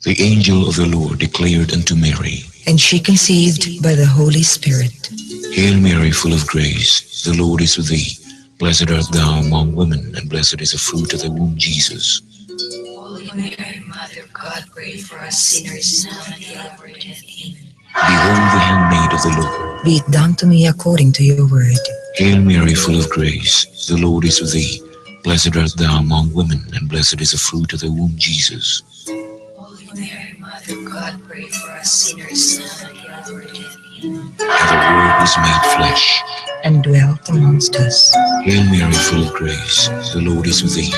The angel of the Lord declared unto Mary, and she conceived by the Holy Spirit. Hail Mary, full of grace, the Lord is with thee. Blessed art thou among women, and blessed is the fruit of thy womb, Jesus. Holy Mary, Mother of God, pray for us sinners, now and at the hour of death. Amen. Behold the handmaid of the Lord. Be it done to me according to your word. Hail Mary, full of grace, the Lord is with thee. Blessed art thou among women, and blessed is the fruit of thy womb, Jesus. Holy Mary, Mother of God, pray for us sinners, now and at the hour of death. Amen. And the Word was made flesh and dwelt amongst us. Hail Mary, full of grace, the Lord is with thee.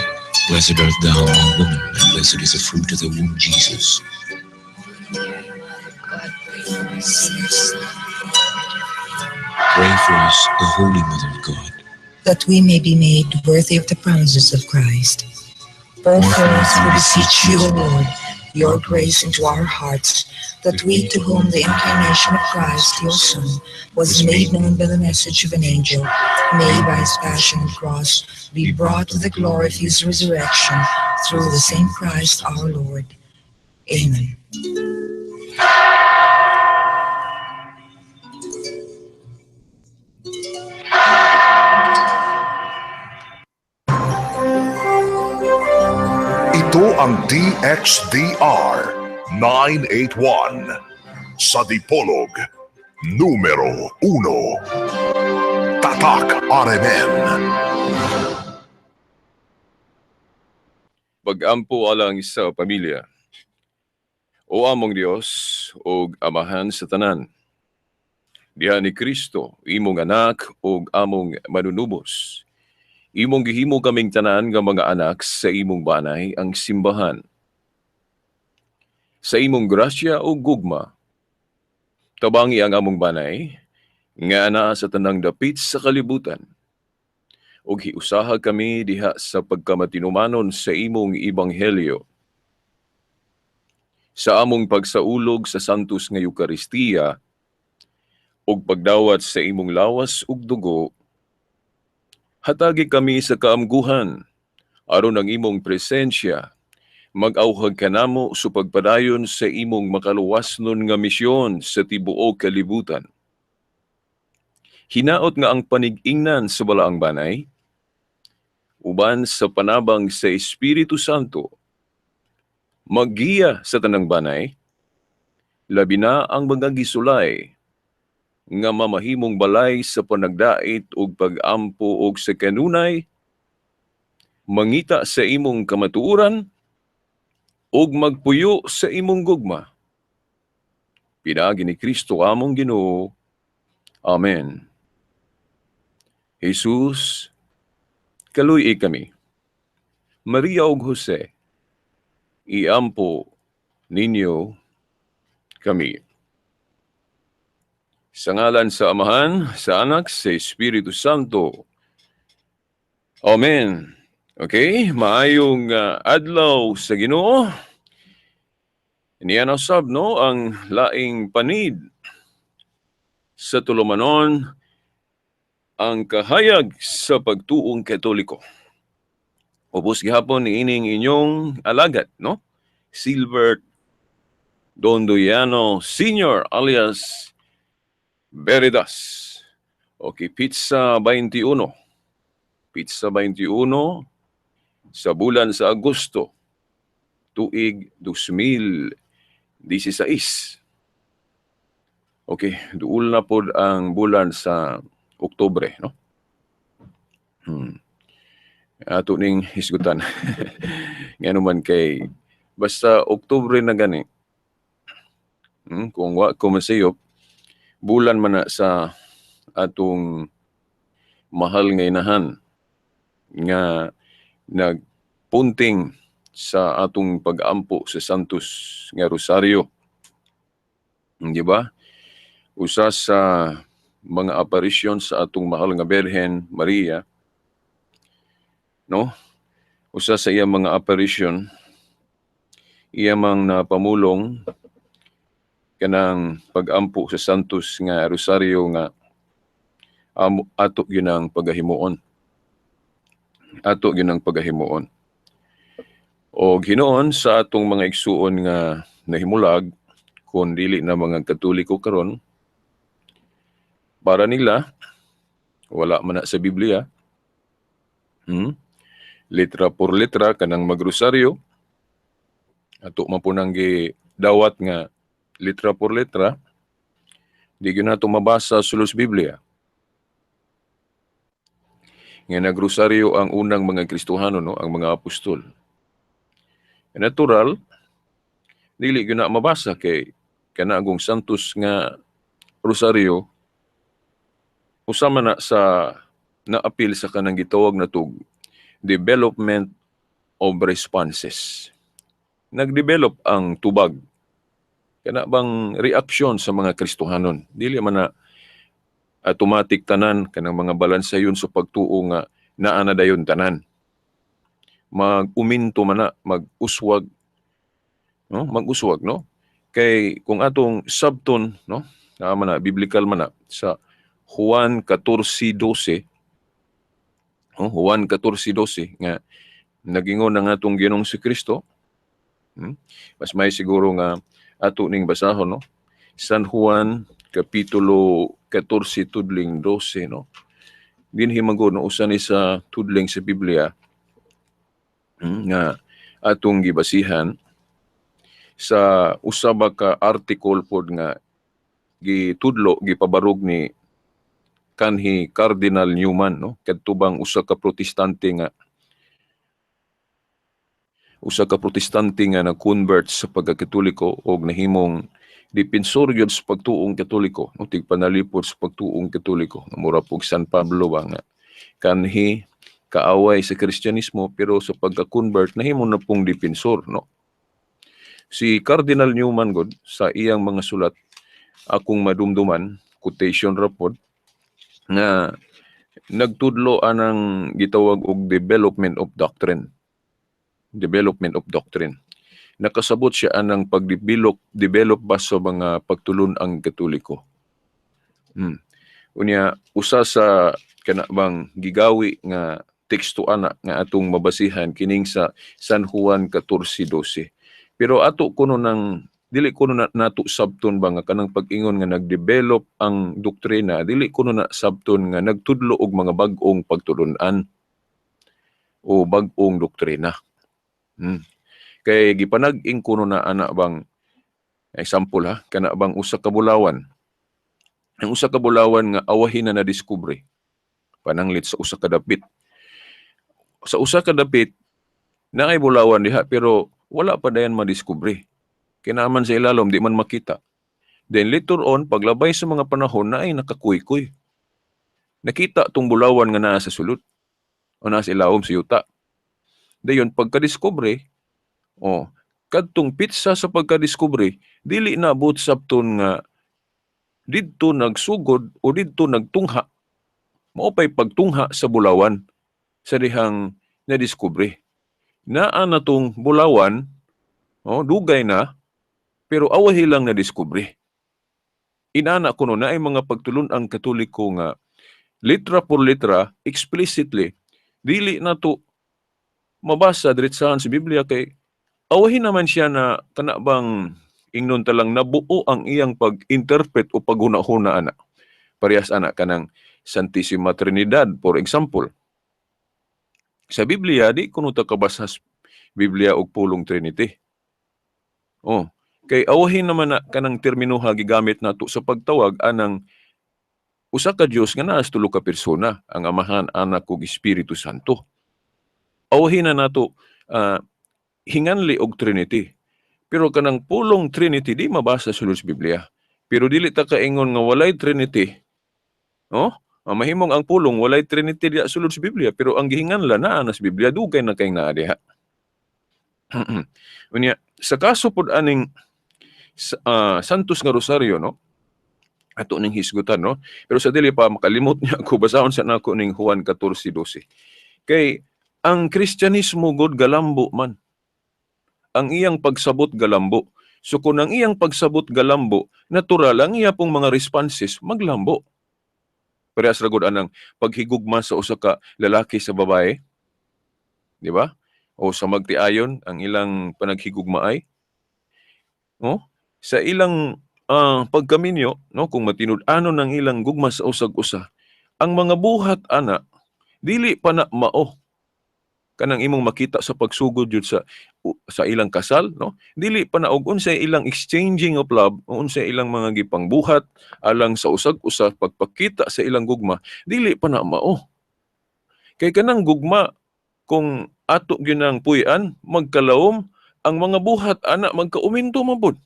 Blessed art thou among women, and blessed is the fruit of thy womb, Jesus. Holy Mary, Mother of God, pray for us sinners, now and at the hour of death. Amen. Pray for us, O Holy Mother of God, that we may be made worthy of the promises of Christ. Pour forth, we beseech you, O Lord, your grace into our hearts, that we, to whom the incarnation of Christ, your Son, was made known by the message of an angel, may by his passion and cross be brought to the glory of his resurrection, through the same Christ our Lord. Amen. Ito ang DXDR 981 sa Dipolog, numero 1. Tatak RMN. Pag-ampo alang sa pamilya. O among Dios ug Amahan sa tanan. Diha ni Kristo, imong anak ug among manunubos. Imong gihimo kaming tanan nga mga anak sa imong banay ang simbahan. Sa imong grasya ug gugma, tabangi ang among banay nga anaa sa tanang dapit sa kalibutan. Ug hiusaha kami diha sa pagkamatinumanon sa imong ebanghelyo. Sa among pagsaulog sa Santos nga Eukaristiya ug pagdawat sa imong lawas ug dugo, hatagi kami sa kaamguhan aron ang imong presensya mag-awhag kanamo sa pagpadayon sa imong makaluwasnon nga misyon sa tibuok kalibutan. Hinaot nga ang panig-ingnan sa balaang banay, uban sa panabang sa Espiritu Santo, maggiya sa tanang banay, labi na ang mga gisulay, nga mamahimong balay sa panagdait ug pag-ampo og sa kanunay, mangita sa imong kamatuoran, ug magpuyo sa imong gugma. Pinaagi ni Kristo among Ginoo. Amen. Jesus, kaluy-i kami. Maria ug Jose, iampo ninyo kami. Sa ngalan sa Amahan, sa Anak, sa Espiritu Santo. Amen. Okay, maayong adlaw sa Ginoo. Niya na sab, no, ang laing panid sa tulumanon ang kahayag sa pagtuong Katoliko. Ubos gihapon niining inyong alagad, no? Silbert Dondoyano Senior alias Veritas. Okay, pizza 21. Pizza 21 sa bulan sa Agosto, tuig 2016. Okay, duol na pod ang bulan sa Oktubre, no? Ato ning hisgutan. Ngano man kay basta Oktubre na gani. Kung wa ko masayop, bulan man na sa atong mahal nga inahan nga nagpunting sa atong pag-ampo sa Santos nga Rosario. Di ba? Usa sa mga aparisyon sa atong mahal nga Birhen Maria, no? Usa sa iya mga aparisyon, iya mang napamulong kanang pag-ampo sa Santos nga Rosario nga ato gyud ang pagahimuon. Ato gyud ang pagahimuon. O hinuon sa atong mga igsuon nga nahimulag, kung dili na mga Katoliko karon, para nila wala man na sa Biblia. Letra por letra kanang magrosaryo, ato man po nang gidawat nga letra por letra, di gyud nato mabasa sulod sa Biblia nga nagrosaryo ang unang mga Kristohano, no, ang mga apostol. Natural, dili gyud na mabasa kay kanagong Santos nga Rosaryo usa man na sa naapil sa kanang gitawag na tug development of responses. Nagdevelop ang tubag kana bang reaksyon sa mga Kristohanon. Dili man na automatic tanan kanang mga balansayon sa pagtuo nga naa na dayon tanan. Mag-uminto man na, mag-uswag, no? Mag-uswag, no? Kay kung atong sabton, no? Naa man na biblical man na sa Juan 14:12, no? Juan 14:12 nga nagingon ang atong Ginoong si Kristo. Mas may siguro nga ato ning basahon, no? San Juan kapitulo 14 tudling 12, no? Dinhi man gud, no, usa ni sa tudling sa Biblia nga atong gibasihan sa usa ba ka article pod nga gitudlo, gipabarog ni kanhi Cardinal Newman, no, kadto bang usa ka Protestante nga na-convert sa pagkakatoliko og nahimong depensor gyud sa pagtuong Katoliko, no, tigpanalipod sa pagtuong Katoliko. Mura pug San Pablo ba nga kanhi kaaway sa Kristyanismo, pero sa pagka-convert nahimo na pong depensor, no? Si Cardinal Newman god, sa iyang mga sulat, akong madumduman, quotation ra pod nga nagtudlo anang gitawag og development of doctrine. Development of doctrine. Nakasabot siya anang pagdevelop develop ba sa mga pagtulun-ang Katoliko. Unya usa sa kana bang gigawi nga teksto ana nga atong mabasihan kining sa San Juan 14:12. Pero ato kuno nang dili kuno na nato sabton ba nga kanang pag-ingon nga nagdevelop ang doktrina, dili kuno na sabton nga nagtudlo og mga bag-ong pagtulun-an o bag-ong doktrina. Kay gipanag-ing kuno na ana bang example ha, kana bang usa ka bulawan. Ang usa ka bulawan nga awahin na nadiskubre pananglit sa usa ka dapit. Sa usa ka dapit naay bulawan diha, pero wala pa dayan madiskubre. Kinaman sa ilalom di man makita. Then later on, paglabay sa mga panahon, naay nakakuykuy. Nakita tong bulawan nga naa sa sulod o naa sa ilawom sa yuta. Dayon pagkadiskubre, oh, kadtong pitsa sa pagkadiskubre, dili na abot sabton nga didto nagsugod o didto nagtungha. Mao pay pagtungha sa bulawan sa dihang nadiskubre. Naa na tong bulawan, oh, dugay na, pero awahi lang nadiskubre. Inana kuno na ay mga pagtulun-ang Katoliko nga litra por litra, explicitly, dili na to mabasa diretsahan sa Biblia kay awahin naman siya na kana bang ingnon talang nabuo ang iyang pag-interpret o paghuna-huna ana. Parehas ana kanang Santissima Trinidad, for example. Sa Biblia, di kuno ta kabasa sa Biblia og pulong Trinity. Oh, kay awahin naman na kanang terminoha gigamit nato sa pagtawag anang usa ka Dios nga naa sa tulo ka persona, ang Amahan, Anak ug Espiritu Santo. Awahin na nato hinganli og Trinity. Pero kanang pulong Trinity di mabasa sulod sa Biblia. Pero dili ta kaingon nga walay Trinity. Oh, mahimong ang pulong walay Trinity diha sulod sa Biblia, pero ang gihinganla naa na sa Biblia, dugay na kay naa diha. Unya, sa kaso pod aning Santos nga Rosario, no? Ato ning hisgutan, no? Pero sa dili pa makalimot niya ako, basahon sa nako ning Juan 14:12. Kay ang Kristyanismo god galambo man. Ang iyang pagsabot galambo. So kung ang iyang pagsabot galambo, natural ang iya pong mga responses maglambo. Parehas ra gud anang paghigugma sa usa ka lalaki sa babae. Di ba? O sa magtiayon ang ilang panaghigugmaay, no? Sa ilang pagkaminyo, no, kung matinud-anon ang ilang gugma sa usag usa, ang mga buhat ana dili pa na mao kanang imong makita sa pagsugod jud sa ilang kasal, no? Dili pa na og unsay ilang exchanging of love, unsay ilang mga gipangbuhat alang sa usag usa, pagpakita sa ilang gugma, dili pa na mao. Kay kanang gugma, kung ato gyud ang puy-an, magkalawom ang mga buhat ana, magkauminto man pud.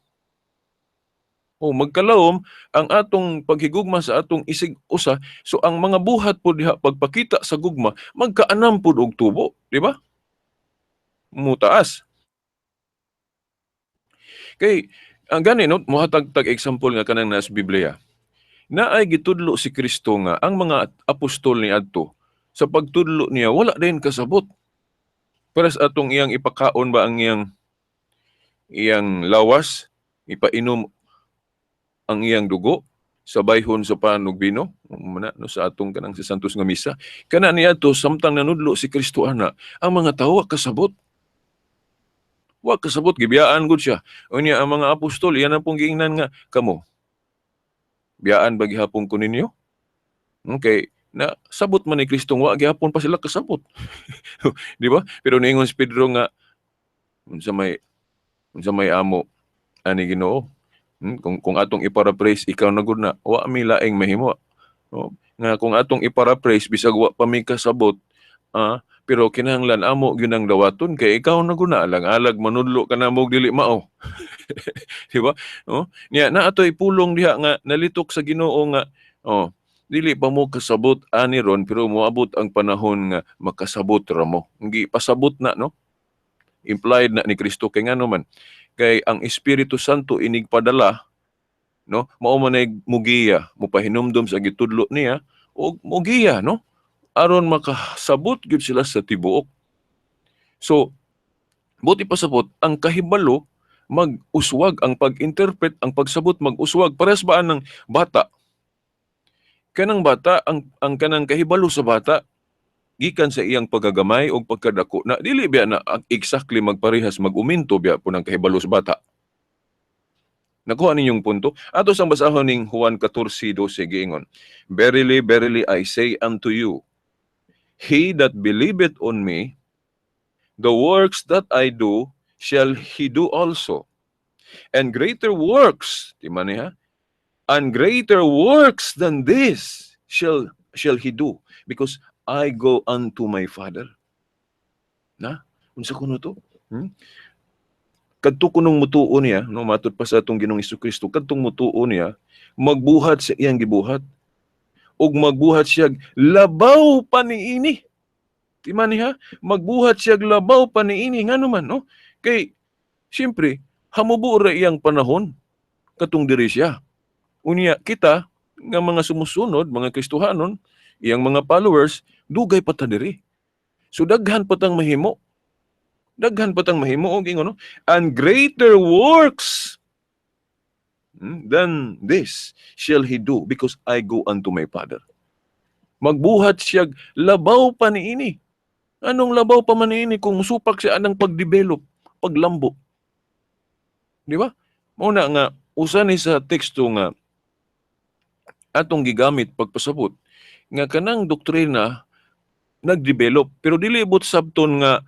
O magkalawom ang atong paghigugma sa atong isig usa, so ang mga buhat pud diha pagpakita sa gugma magkaanam pud og tubo, di ba? Mutaas. Kay ang gani, no, mohatag tag example nga kanang nasa Biblia. Naay gitudlo si Kristo nga ang mga apostol ni adto sa pagtudlo niya wala din kasabot. Para sa atong iyang ipakaon ba ang iyang iyang lawas, ipainom ang iyang dugo sa bayhon sa pan ug bino, mana no, sa atong kanang sa Santos nga misa. Kana niadto samtang nanudlo si Kristo ana, ang mga tawo wa kasabot. Wa kasabot, gibiyaan gud siya. Unya ang mga apostol iyan ang pong giingnan nga kamo. Biyaan ba gihapon ko ninyo? Okay, na sabot man ni Kristo, wa gihapon pa sila kasabot. Di ba? Pero niingon si Pedro nga unsa may amo ani Ginoo? Kung atong iparaphrase, ikaw na gud na, wa mi laing mahimo. No? Nga kung atong iparaphrase, bisag wa pa mi kasabot, pero kinahanglan amo gyud ang dawaton kay ikaw na gud na, alang-alag manudlo ka na mo dili mao. Di ba? No? Niya na atoy pulong diha nga nalitok sa Ginoo nga oh, dili pa mo kasabot ani ron, pero moabot ang panahon nga makasabot ra mo. Gi pasabot na, no? Implied na ni Kristo kay ngano man kay ang Espiritu Santo inigpadala, no, mao man ay mugiya, mupahinumdom sa gitudlo niya og mugiya, no, aron makasabot gyud sila sa tibuok. So buti pasabot ang kahibalo mag-uswag ang pag-interpret, ang pagsabot mag-uswag. Parehas ba ang bata? Kanang bata, ang kanang kahibalo sa bata gikan sa iyang pagkagamay o pagkadako na dili biya na exactly magparehas, mag-uminto biya po ng kahibalo sa bata. Nakuha ninyong punto? Ato sang basahon ning Juan 14:12, giingon, "Verily, verily, I say unto you, he that believeth on me, the works that I do shall he do also. And greater works," di man niya, "and greater works than this shall he do, because I go unto my Father." Na? Unsa kuno to? Kadto kunong mutuo niya, no, matud pa sa atong Ginoong Kristo, kadtong mutuo niya, magbuhat sa iyang gibuhat. Ug magbuhat siya labaw pa niini. Di man niya, magbuhat siya labaw pa niini, ngano man, no? Kay siyempre, hamubo ra iyang panahon katong diri siya. Unya kita nga mga sumusunod, mga Kristohanon, iyang mga followers, dugay pa ta diri. So daghan pa tang mahimo. Daghan pa tang mahimo og ingon, no? "And greater works than this shall he do, because I go unto my Father." Magbuhat siya labaw pa niini. Anong labaw pa man niini kung musupak siya anang pagdevelop, paglambo? Di ba? Mao na nga usa ni sa teksto nga atong gigamit pagpasabot nga kanang doktrina nagdevelop, pero dili ibot sabton nga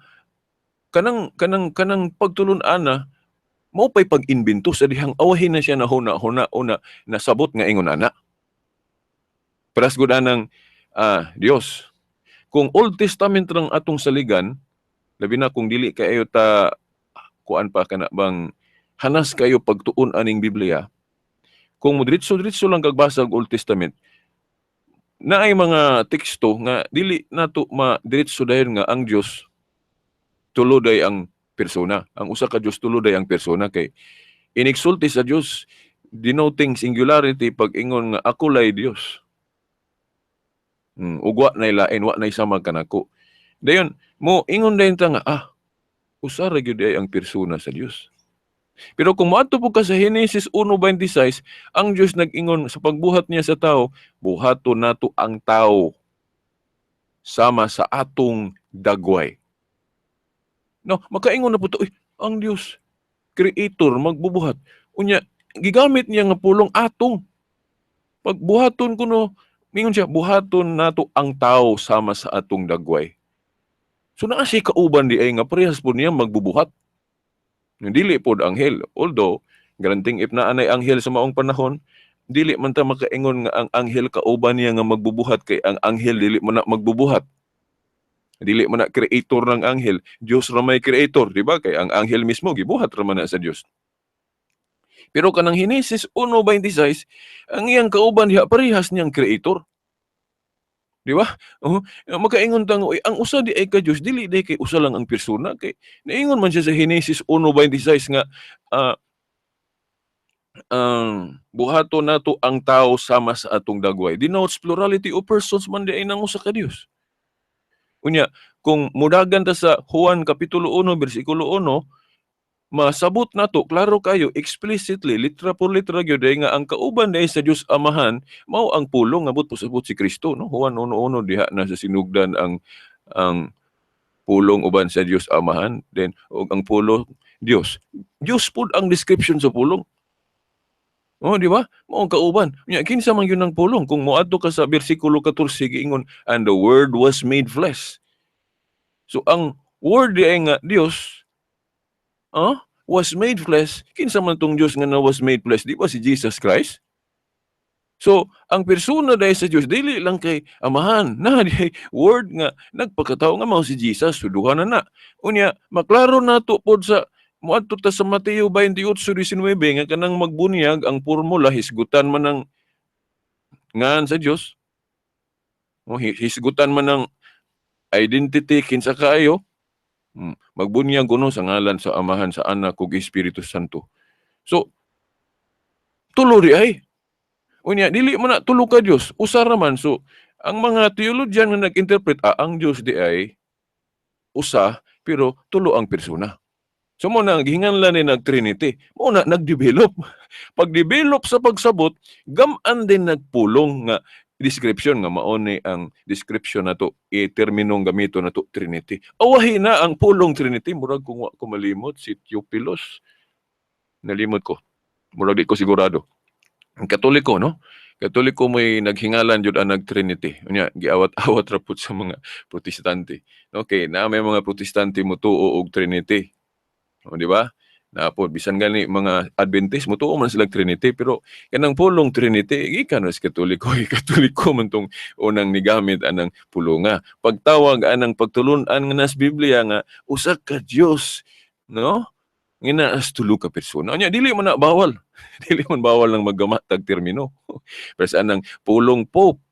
kanang pagtulun-ana mao pay pag-imbento sa dihang awahin na siya na huna-huna una nasabot nga ingon ana. Paras gud anang Dios. Kung Old Testament lang atong saligan, labi na kung dili kaayo ta kuan pa, kana bang hanas kayo pagtuon aning Biblia. Kung mo diretso-diretso lang kagbasa og Old Testament, naay mga teksto nga dili nato ma-diretso dayon nga ang Dios tulo day ang persona. Ang usa ka Dios, tulo day ang persona, kay inigsulti sa Dios denoting singularity pag ingon nga "Ako lay Dios." Ug wa nay lain, wa nay sama kanako. Dayon mo ingon dayon ta nga usa ra gyud ay ang persona sa Dios. Pero kung moadto po ka sa Genesis 1:26, ang Dios nag-ingon sa pagbuhat niya sa tao, "Buhaton nato ang tao sama sa atong dagway." No, makaingon na po to, "Uy, ang Dios creator magbubuhat." Unya gigamit niya nga pulong atong. Pagbuhaton kuno, mingon siya, buhaton nato ang tao sama sa atong dagway. So naa siya kauban di ay nga parehas po niya magbubuhat. Dili pod anghel. Although, granting if naa nay anghel sa maong panahon, dili man ta makaingon nga ang anghel kauban niya nga magbubuhat kay ang anghel dili man na magbubuhat. Dili man na creator ng anghel. Dios ra may creator, di ba? Kay ang anghel mismo gibuhat ra man na sa Dios. Pero kanang Henesis 1:26, ang iyang kauban diha parehas niyang creator. Di ba? Oh, makaingon ta nga, "Uy, ang usa di ay ka Dios, dili di kay usa lang ang persona." Kay naingon man siya sa Henesis 1:26 nga ang buhaton nato ang tao sama sa atong dagway. Denotes plurality of persons man di ay nang usa ka Dios. Unya, kung mudagan ta sa Juan Kapitulo 1 bersikulo 1, masabot nato klaro kayo explicitly, litra por litra gyud ay nga ang kauban diay sa Dios Amahan mao ang pulong nga buot pasabot si Kristo, no? Juan 1:1, diha na sa sinugdan ang pulong uban sa Dios Amahan, then og ang pulong Dios. Dios pud ang description sa pulong. Oh, di ba? Mao ang kauban. Unya kinsa man gyud ang pulong? Kung moadto ka sa bersikulo 14, giingon, "And the Word was made flesh." So ang Word di ay nga Dios, was made flesh. Kinsa man tong Dios nga na was made flesh? Di ba si Jesus Christ? So, ang persona dahil sa Dios dili lang kay Amahan, na di Word nga nagpakatao nga mao si Jesus, so duha na na. Unya, maklaro nato pod sa moadto ta sa Mateo 28:19 nga kanang magbunyag ang formula hisgutan man ang ngan sa Dios. O hisgutan man ang identity kinsa kaayo. Magbunyag kuno sa ngalan sa Amahan, sa Anak ug Espiritu Santo. So tulo di ay. Unya dili man na tulo ka Dios, usa ra man. So ang mga theologian nga nag-interpret, ang Dios di ay usa pero tulo ang persona. So mo na gihinganlan ni nag Trinity. Mo na nag-develop. Pag-develop sa pagsabot, gamaan din nagpulong nga description nga mao ni ang description nato, i-terminong gamito nato, Trinity. Awahi na ang pulong Trinity, murag kung wa ko malimot si Theophilus. Nalimot ko. Murag di ko sigurado. Ang Katoliko, no? Katoliko may naghingalan jud ang nag-Trinity. Unya giawat-awat ra pud sa mga Protestante. Okay, na may mga Protestante motuo og Trinity. O, di ba? Na po, bisan gani mga Adventist motuo man sila Trinity, pero kanang pulong Trinity gikan ra sa Katoliko, Katoliko man tong unang nigamit anang pulonga. Pagtawag anang pagtulun-an nga nas Biblia nga usa ka Dios, no? Nga naa sa tulo ka persona. Unya dili man na bawal. Dili man bawal nang maggamat tag termino. Pero sa anang pulong Pope,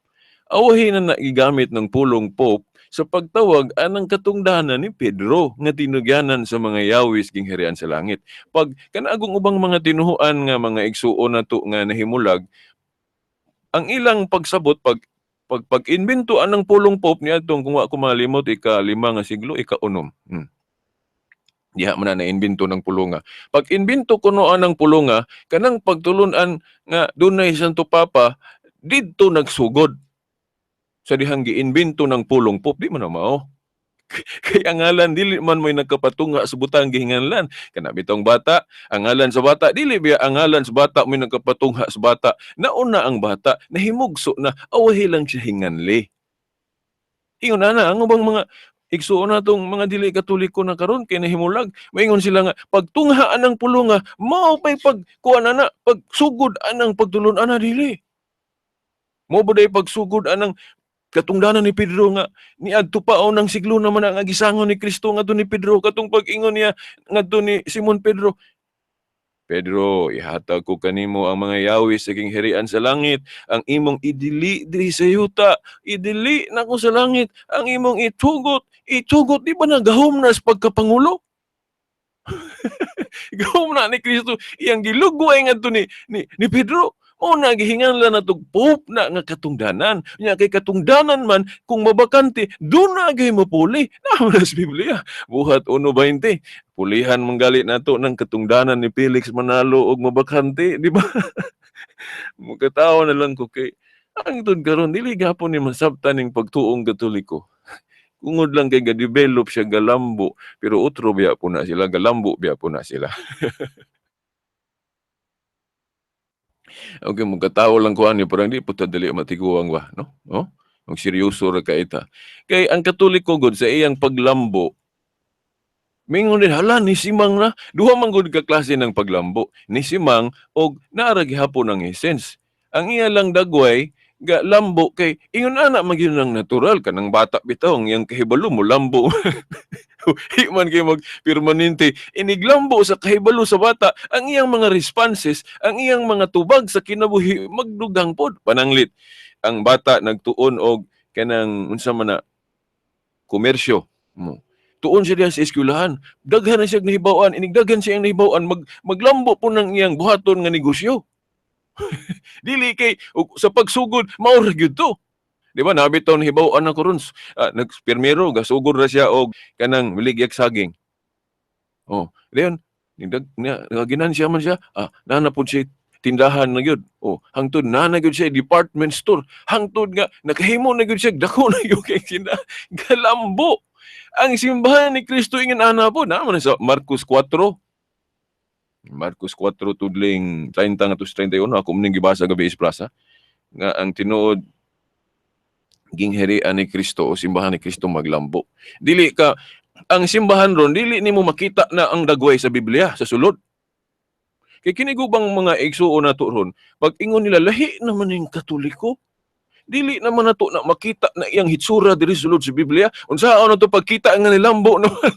awahin na naigamit ng pulong Pope sa pagtawag anang katungdanan ni Pedro nga tinugyanan sa mga yawis gingharian sa langit. Pag kanagong ubang mga tinuhuan nga mga igsuon nato nga nahimulag, ang ilang pagsabot pag pag pag-imbento anang pulong Pope niadtong, kung wa ko malimot, ika-5 nga siglo, ika-6. Diha man na naimbento ng pulonga. Pag imbento kuno anang pulonga, kanang pagtulun-an nga dunay Santo Papa didto nagsugod. Sa dihang giimbento ng pulong Pope, di man na mao. Kay ang ngalan dili man mo'y nagkapatunga sa butang gihinganlan. Kana bitong bata, ang ngalan sa bata dili biya ang ngalan sa bata mo'y nagkapatungha sa bata. Nauna ang bata, nahimugso na, awahi lang siya hinganli. Ingon ana ang ubang mga igsuon natong mga dili Katoliko na karon kay nahimulag, maingon sila nga pagtungha anang pulonga mao pay pagkuan ana, pagsugod anang pagtulon ana, dili. Mo ba day pagsugod anang katungdanan ni Pedro nga niadto pa o ng siglo naman ang agisangon ni Kristo ngadto ni Pedro, katong pag-ingon niya ngadto ni Simon Pedro, "Pedro, ihatag ko kanimo ang mga yawis sa gingharian sa langit. Ang imong idili diri sa yuta, idili nako sa langit. Ang imong itugot, itugot." Di ba nagahom na sa pagkapangulo? Gahom na ni Kristo iyang gilugway ngadto ni Pedro. Mao na gihinganlan natog Pope na nga katungdanan. Nya kay katungdanan man kung mabakante, doon na gay mapuli. Naa sa Biblia. Buhat 1:20. Pulihan manggali nato ng katungdanan ni Felix Manalo og mabakante, di ba? Mukatawa na lang ko kay ang tud karon dili gapon ni masabtan ning pagtuong Katoliko. Tungod lang kay ga-develop siya, galambo, pero utro biya po na sila, galambo biya po na sila. Okay, magkatawo lang ko ani, parang di po ta dali matiguang ba, no? Oh? Ang seryoso ra ka ita. Kay ang Katoliko gud sa iyang paglambo, mingon din, hala, ni Simang na. Duha man gud ka klase ng paglambo. Ni Simang og naara gihapon ang essence. Ang iya lang dagway, ga lambo kay ingon ana man gyud nang natural kanang bata bitaw ang iyang kahibalo mo lambo. Di man kay mag permanente iniglambo sa kahibalo sa bata ang iyang mga responses, ang iyang mga tubag sa kinabuhi magdugang pod. Pananglit ang bata nagtuon og kanang unsa man na komersyo mo. Tuon siya diha sa eskwelahan, daghan na siya nahibaw-an, inig daghan siya nahibaw-an, maglambo po ng iyang buhaton nga negosyo. Dili kay sa pagsugod mao ra gyud to. Di ba nabitaw nahibaw-an ako ron, nagpirmero gasugod ra siya og kanang miligyak saging. Oh, dayon nigdag niya ginansya man siya, naa na pud siya tindahan na gyud. Oh, hangtod naa na gyud siya department store, hangtod nga nakahimo na gyud siya dako na gyud kay tindahan. Galambo. Ang simbahan ni Kristo ingon ana po, naa man sa Marcos 4. Marcos 4 tudling 30 ngadto sa 31, ako maning gibasa gabi is plaza nga ang tinuod gingharian ni Kristo o simbahan ni Kristo maglambo. Dili ka ang simbahan ron dili nimo makita na ang dagway sa Biblia sa sulod. Kay kini gubang mga igsuon nato ron, pag ingon nila lahi naman ning Katoliko, dili naman nato na makita na iyang hitsura diri sulod sa Biblia. Unsaon nato pagkita nga nilambo naman?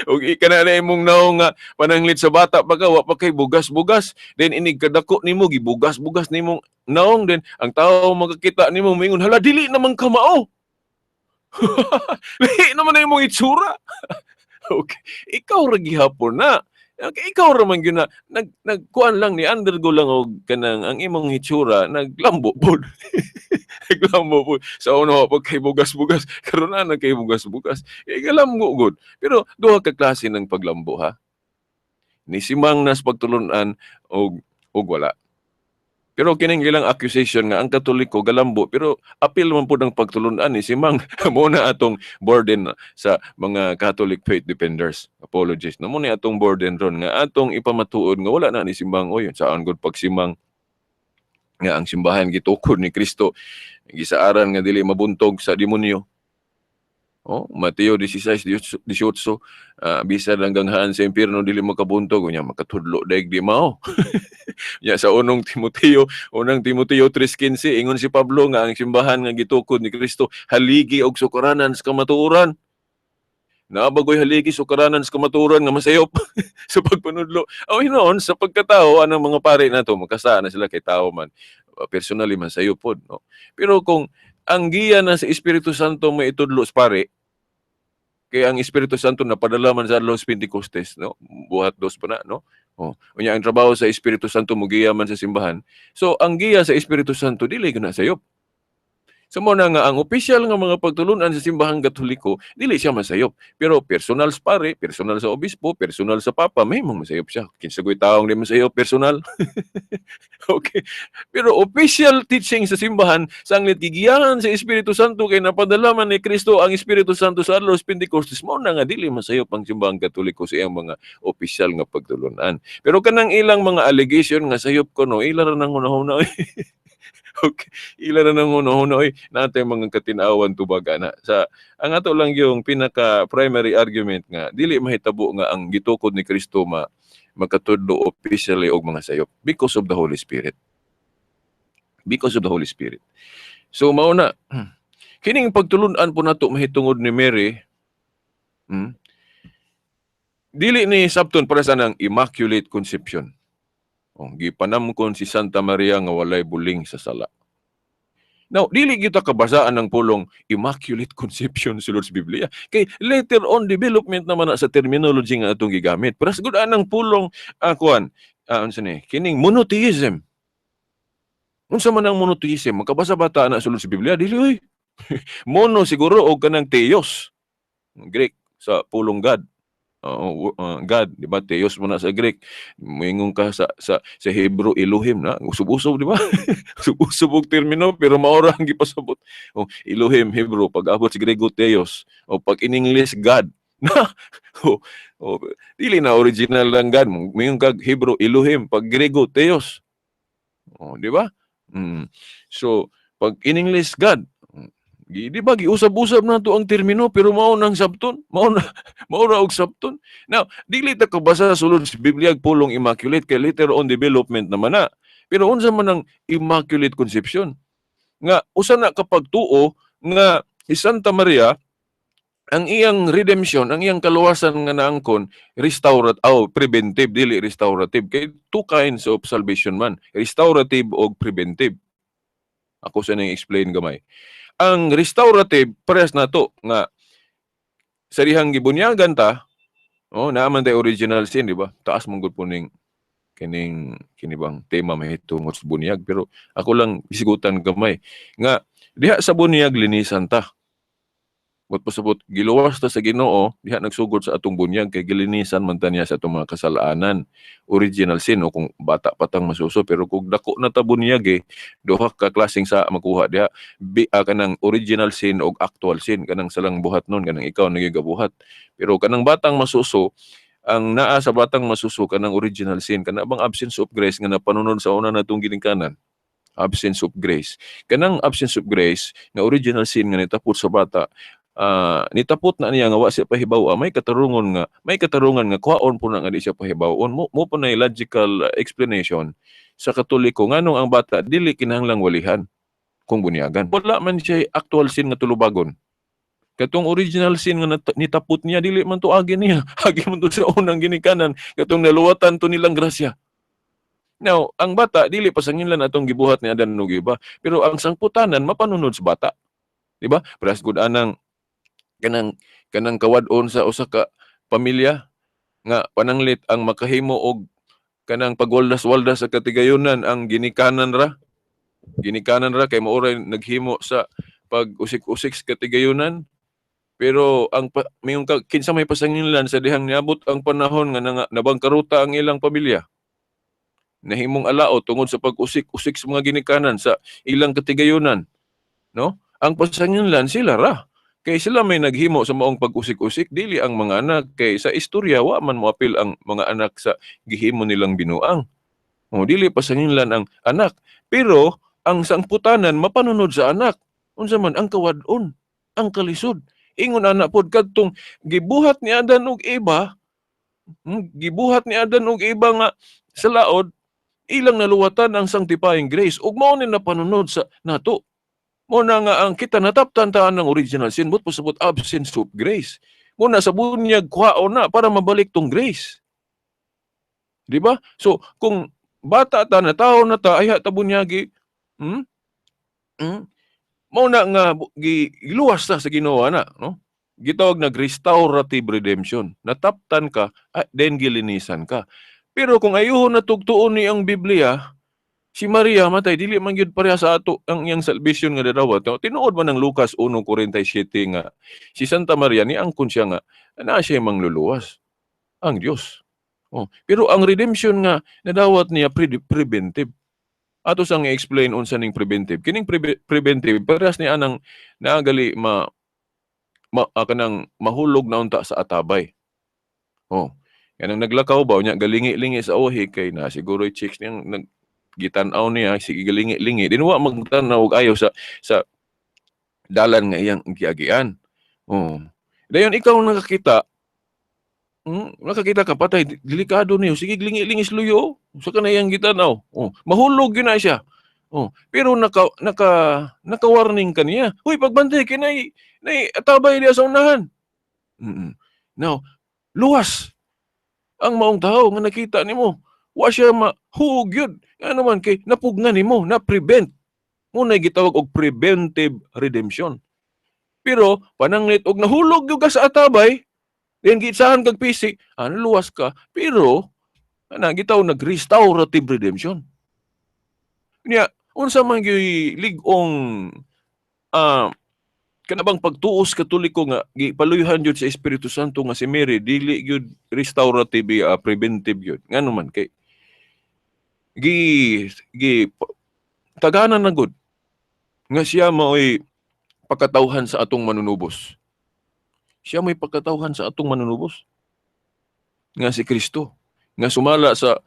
Ug ika na imong naong nga pananglit sa bata pa ka, wa pa kay bugas-bugas, then inig kadako nimo gibugas-bugas nimong naong, then ang tawo makakita nimo moingon, hala dili naman ka mao. Lahi naman na imong itsura. Okay, ikaw ra gihapon na. Okay, ikaw ra man gyud na nagkuan lang ni undergo lang og kanang ang imong hitsura naglambo pod. Naglambo pod. Sa una pa kay bugas-bugas, karon na kay bugas-bugas. Galambo gud. Pero duha ka klase ng paglambo ha. Ni simang nas pagtulunan og wala. Pero kining ilang accusation nga ang Katoliko galambo, pero apil man pud ang pagtulunan ni simang. Mo na atong burden sa mga Catholic faith defenders, apologists. No mo ni atong burden ron nga atong ipamatuod nga wala na ni simbang, oy, saan gud pagsimang nga ang simbahan gitukod ni Kristo, gisaaran nga dili mabuntog sa demonyo. Oh, Mateo 16:18, bisan ang ganghaan sa impierno dili makabuntog, unya makatudlo daig di mao. Nya sa unang Timoteo 3:15, ingon si Pablo nga ang simbahan nga gitukod ni Kristo haligi og sukaranan sa kamatuoran. Naa bagoy haligi sukaranan sa kamatuoran nga masayop sa pagpanudlo? O hinoon sa pagkatao anang mga pare nato makasana sila kay tao man. Personally masayop pod, no. Pero kung ang giya na sa Espiritu Santo may itudlo sa pare, kay ang Espiritu Santo napadala man sa adlaw sa Pentecostes, no? Buhat dos pa na, no? Oh, unya ang trabaho sa Espiritu Santo mogiya man sa simbahan. So ang giya sa Espiritu Santo dili gyud na sayop. So mo na nga ang opisyal nga mga pagtulunan sa simbahang Katoliko dili siya masayop. Pero personal sa pare, personal sa obispo, personal sa papa, may mga masayop siya. Kinsa ko'y taong di masayop personal. Okay. Pero official teaching sa simbahan, sanglit gigiyahan sa Espiritu Santo kay napadala man ni Kristo ang Espiritu Santo sa adlaw sa Pentecostes, mo na nga dili masayop ang simbahang Katoliko sa iyang mga opisyal nga pagtulunan. Pero kanang ilang mga allegation nga sayop ko, no, ila ra nang hunahuna. Okay, ila na nang hunahuna oy, natay mga katinawan tubag ana. Sa ang ato lang yung pinaka primary argument nga dili mahitabo nga ang gitukod ni Kristo makatudlo officially og mga sayop because of the Holy Spirit. Because of the Holy Spirit. So mao na kining pagtulun-an po nato mahitungod ni Mary, dili ni sabton para sa nang Immaculate Conception. Oh, gipanamkon si Santa Maria nga walay buling sa sala. Now, dili kita kabasaan ng pulong Immaculate Conception sa Lord's Biblia. Kay later on development naman na sa terminology nga atong gigamit. Pero siguro anang pulong kuan, unsa ni? Kining monotheism. Unsa man ang monotheism? Makabasa bata na sa Lord's Biblia dili oy. Mono siguro og kanang theos. Greek sa pulong God. God, di ba? Theos mo na sa Greek. Moingon ka sa Hebrew, Elohim na. Usub-usub, di ba? Usub-usub og termino pero mao ra ang gipasabot. Oh, Elohim Hebrew, pag abot sa Grego, Theos. O pag in English, God. Na. Oh, dili na original lang God. Moingon kag Hebrew, Elohim, pag Grego, Theos. Oh, di ba? So, pag in English, God. Di ba giusab-usab na to ang termino pero mao nang sabton, mao na mao ra og sabton. Now, dili ta kabasa sulod sa Biblia og pulong immaculate kay later on development naman na. Pero unsa man ang Immaculate Conception? Nga usa na kapag tuo nga si Santa Maria, ang iyang redemption, ang iyang kaluwasan nga naangkon, restaurat aw preventive, dili restorative, kay two kinds of salvation man, restorative og preventive. Ako sa nang explain gamay. Ang restorative parehas nato nga sa dihang gibunyagan ta, oh, naa man tay original sin, di ba? Taas man gud po ning kining kini bang tema mahitungod sa bunyag, pero ako lang isigutan gamay nga diha sa bunyag linisan ta. But pasabot giluwas ta sa Ginoo diha nagsugod sa atong bunyag kay gilinisan man ta niya sa atong mga kasalanan, original sin, o kung bata pa tang masuso. Pero kung dako na ta bunyag, eh, duha ka klaseng sa makuha diha, kanang original sin og actual sin, kanang salang buhat nun, kanang ikaw nagigabuhat. Pero kanang batang masuso, ang naa sa batang masuso kanang original sin, kana bang absence of grace nga napanunod sa una natong ginikanan, absence of grace, kanang absence of grace nga original sin nga nitapot sa bata, nitapot na niya nga wa siya pahibaw, may katarungan nga kuhaon po na nga di siya pahibawon mo po na logical explanation sa Katoliko nganong ang bata dili kinahanglang walihan kung bunyagan. Wala man siya actual sin nga tulubagon. Katong original sin nga nitapot niya, dili man to agi niya, agi man to sa unang ginikanan, katong naluwatan to nilang grasya. Now, ang bata dili pasanginlan atong gibuhat ni Adan ug Eva, pero ang sangputanan mapanunod sa bata, di ba? Parehas gud anang kanang kanang kawad-on sa usa ka pamilya nga pananglit ang makahimo og kanang pagwaldas-waldas sa katigayonan ang ginikanan ra. Ginikanan ra kay mao ray naghimo sa pag-usik-usik sa katigayonan. Pero ang mayong ka, kinsa may pasanginlan sa dihang niabot ang panahon nga nabangkaruta ang ilang pamilya, nahimong alao tungod sa pag-usik-usik sa mga ginikanan sa ilang katigayonan, no? Ang pasanginlan sila ra. Kay sila may naghimo sa maong pag-usik-usik, dili ang mga anak. Kay sa istorya, wa man moapil ang mga anak sa gihimo nilang binuang. O, dili pasanginlan ang anak. Pero ang sangputanan mapanunod sa anak. Unsa man ang kawad-on, ang kalisod. Ingon anak pod kadtong gibuhat ni Adan ug Eva, gibuhat ni Adan ug Eva nga sa laod, ilang naluwatan ang sanctifying grace ug mao ni napanunod sa nato. Mo na nga ang kita nataptan taan ng original sin, but pasabot absence of grace. Mo na sa bunyag kuhaon na para mabalik tong grace. Di ba? So, kung bata ta, na tao na ta, ay ta bunyagi? Mo na nga giluwas ta sa Ginoo na, no? Gitawag nag restorative redemption. Nataptan ka, then gilinisan ka. Pero kung ayuho na tugtuon ni ang Biblia, si Maria matay dili man gyud pareha sa ato ang iyang salvation nga dadawat. No? Tinuod man ang Lucas 1:47 nga si Santa Maria ni angkon siya nga naa siya mangluluwas ang Dios. Oh, pero ang redemption nga nadawat niya preventive. Ato sang i-explain unsa ning preventive. Kining preventive parehas ni anang naagali kanang mahulog na unta sa atabay. Oh, kanang naglakaw ba unya galingi-lingi sa ohi kay na siguro chicks niyang nag gitan-aw niya sige galingi-lingi din wa magtan-aw og ayo sa dalan nga iyang giagian. Oh. Dayon ikaw nakakita, nakakita ka patay delikado niyo sige lingi-lingi sa luyo sa kanang iyang gitan-aw. Oh, mahulog gyud na siya. Oh, pero naka warning kaniya. Huy, pagbantay kay nay atabay diha sa unahan. Now, luwas ang maong tawo nga nakita nimo. Wa siya mahuog yun. Nga naman kay napugnan nimo, na prevent. Muna gitawag og preventive redemption. Pero pananglit og nahulog gyud ka sa atabay, then giitsahan kag pisi, ano luwas ka, pero ana gitawag nag restorative redemption. Niya, unsa man gyud lig-ong Kana bang pagtuos Katoliko nga gipaluyhan jud sa Espiritu Santo nga si Mary dili gyud restorative, preventive gyud. Ngano man kay gi gi taganan na gud nga siya maoy pakatawhan sa atong Manunubos. Siya may pagkatawhan sa atong Manunubos nga si Kristo. Nga sumala sa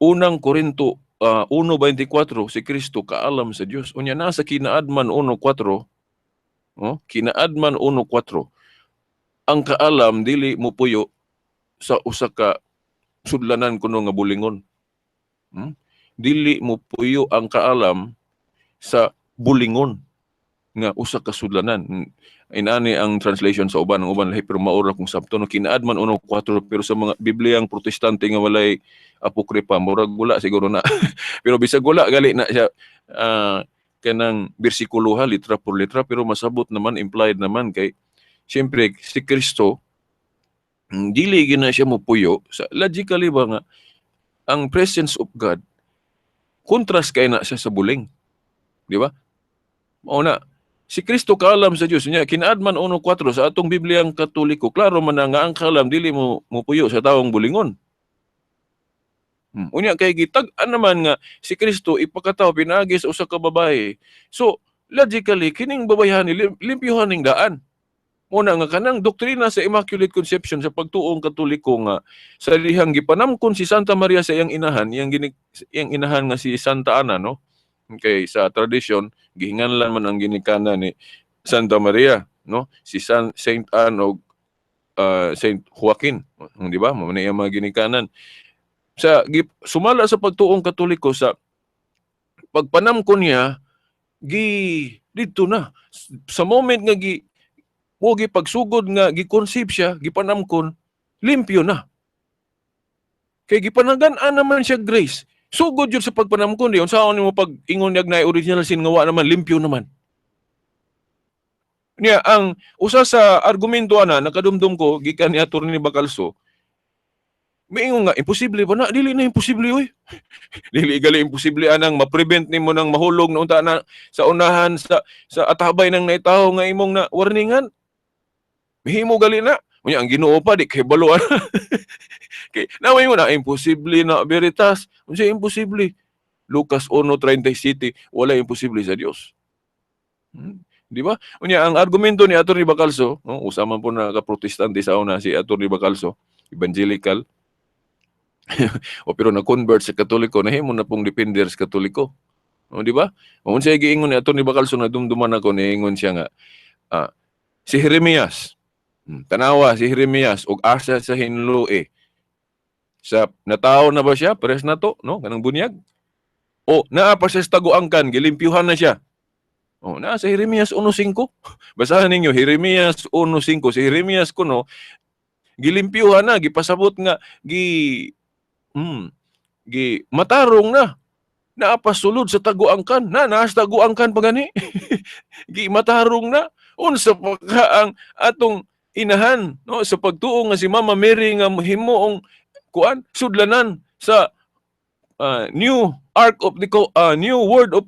Unang Korinto 1:24, si Kristo kaalam sa Dios. Unya nasa Kinaadman 1:4, oh, Kinaadman 1:4, ang kaalam dili mopuyo sa usa ka sudlanan kuno nga bulingon. Dili mopuyo ang kaalam sa bulingon nga usa ka sudlanan. Inani ang translation sa uban, ang uban lahi, pero maura kung sabto, no? Kinaadman 1:4, pero sa mga Bibliang Protestante nga walay apokripa, murag wala siguro na. Pero bisag wala gali na siya kanang bersikulo ha, litra por litra, pero masabot naman, implied naman, kay siyempre si Kristo dili gina siya mopuyo sa, logically ba, nga ang presence of God contrast kay na siya sa buling. Di ba? Mao na si Kristo kaalam sa Dios niya. Kinaadman 1:4 sa atong Bibliang Katoliko, klaro man na nga ang kaalam dili mo mopuyo sa tawong bulingon. Unya kay gitag-an naman nga si Kristo ipakataw pinaagi sa usa ka babae. So logically kining babayhan limpyuhan ning daan. Muna nga kanang doktrina sa Immaculate Conception sa pagtuong Katoliko nga sa dihang gipanamkon si Santa Maria sa iyang inahan, iyang inahan nga si Santa Ana, no? Kay sa tradisyon gihinganlan man ang ginikanan ni Santa Maria, no? Si Saint Anne og Saint Joaquin, di ba? Mao na iyang mga ginikanan. Sa sumala sa pagtuong Katoliko, sa pagpanamkon niya gi didto na sa moment nga gi mo gi pagsugod nga gi-conceive siya, gipanamkon, limpyo na. Kay gipanagan-an naman siya grace. Sugod yun sa pagpanamkon di unsaon nimo pag ingon niya na original sin nga wa naman, limpyo naman. Niya ang usa sa argumento ana nakadumdum ko gikan ni Attorney Bacalso. Miingon nga imposible ba na? Dili na imposible, oy. Dili gali imposible anang ma-prevent nimo nang mahulog na unta na sa unahan sa atabay ng naitawo nga imong na warningan. Mahimo gali na. Unya ang Ginoo pa di kay balo ana. Kay naway mo na imposible na veritas. Unsa imposible? Lucas 1:37, wala imposible sa Dios. Di ba? Unya ang argumento ni Attorney Bacalso, no, usa man po na ka-Protestante sa una si Attorney Bacalso, evangelical. O pero na-convert sa Katoliko, nahimo na pong defender sa Katoliko. O, di ba? O, unsa giingon ni Attorney Bacalso na dumduman ako, niingon siya nga si Jeremias, tanawa si Jeremias og asa sa hinloe. Sa natawo na ba siya? Pares na to, no? Kanang bunyag. O naa pa siya sa taguangkan, gilimpyuhan na siya. O, naa sa Jeremias 1:5. Basahan ninyo Jeremias 1:5. Si Jeremias kuno gilimpyuhan na, gipasabot nga gi matarong na. Naa pa sulod sa taguangkan, na naa sa taguangkan pa gani. Gi matarong na. Unsa pa ka ang atong inahan, no, sa pagtuo nga si Mama Mary nga himuong kuan sudlanan sa new ark of the new word of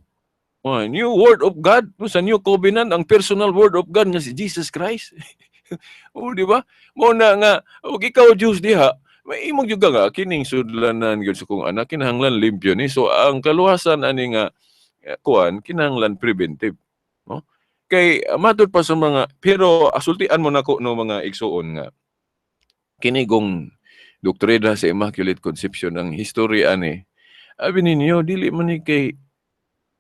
God, no, sa new covenant, ang personal word of God nga si Jesus Christ. O, di ba? Mo na nga og ikaw Diyos diha, may imong gyud nga kining sudlanan gyud sa kong anak kinahanglan limpyo ni. So ang kaluwasan ani nga kuan kinahanglan preventive, no? Kay matud pa sa mga, pero asultian mo nako, no, mga igsuon, nga kinigong doktrina sa Immaculate Conception, ang history ani, abi ninyo, dili man ni kay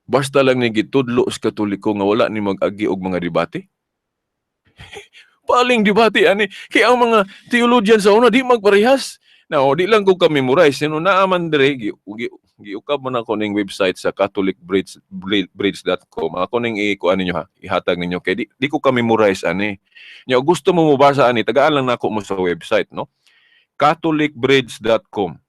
basta lang ni gitudlo sa Katoliko nga wala ni mag-agi og mga debate. Paling debate ani kay ang mga theologian sa una di magparehas. Now, di lang ko ka-memorize sino naa man dire, giukab man ako ning website sa catholicbridge.com. Ako ning i-kuan ninyo ha, ihatag ninyo kay di ko ka-memorize ani. Nya gusto mo mobasa ani, tagaan lang nako mo sa website, no? catholicbridge.com,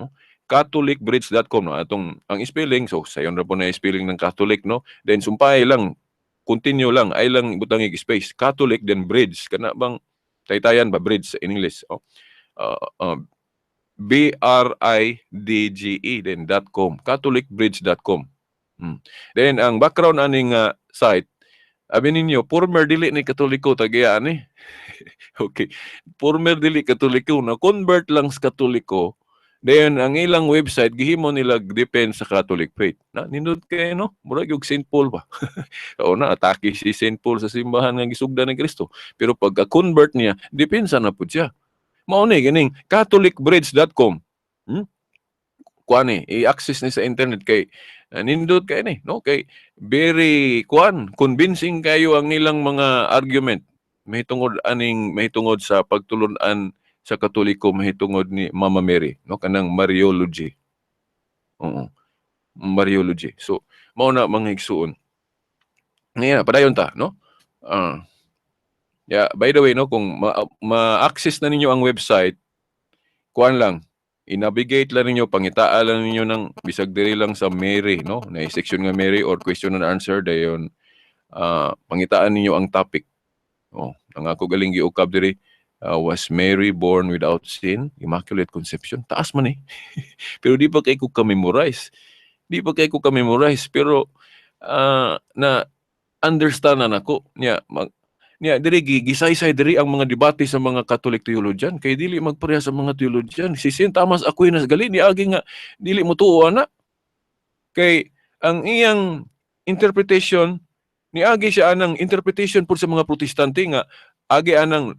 no? catholicbridge.com, no, atong ang spelling, so sayon ra po na spelling ng Catholic, no? Then sumpay lang, continue lang, ay lang butang space, Catholic then bridge, kana bang taytayan ba, bridge in English, oh. BRIDGE then .com, catholicbridge.com. Then ang background aning site Abi ninyo, former dili ni Katoliko tagiya ani. Okay. Former dili Katoliko, na convert lang sa Katoliko. Then ang ilang website gihimo nila depend sa Catholic faith. Na nindot kay, no? Murag yung Saint Paul ba. O na atake si Saint Paul sa simbahan nga gisugdan ni Kristo. Pero pagka convert niya, depensa na pud siya. Mao ni ganing catholicbridge.com. Kuan ni, i-access ni sa internet kay nindot kay ni, no? Kay very kuan, convincing kayo ang nilang mga argument mahitungod aning, mahitungod sa pagtulun-an sa Katoliko mahitungod ni Mama Mary, no, kanang Mariology. Oo. Mariology. So, mao na, mga igsuon. Ngayon, padayon ta, no? Yeah, by the way, no, kung ma-access na ninyo ang website, kuan lang, i-navigate lang ninyo, pangitaa lang ninyo ng bisag diri lang sa Mary, no? Na section nga Mary or question and answer dayon, pangitaan ninyo ang topic. Oh, ang ako galing giukab diri, "Was Mary born without sin? Immaculate Conception." Taas man eh. Pero di pa kay ko ka-memorize. Di pa kay ko ka-memorize pero na understand na nako niya mag, niya diri gisaysay diri ang mga debate sa mga Catholic theologian kay dili magpareha sa mga theologian. Si Saint Thomas Aquinas gali niagi nga dili mo tuo ana kay ang iyang interpretation niagi siya anang interpretation pud sa mga Protestante nga agi anang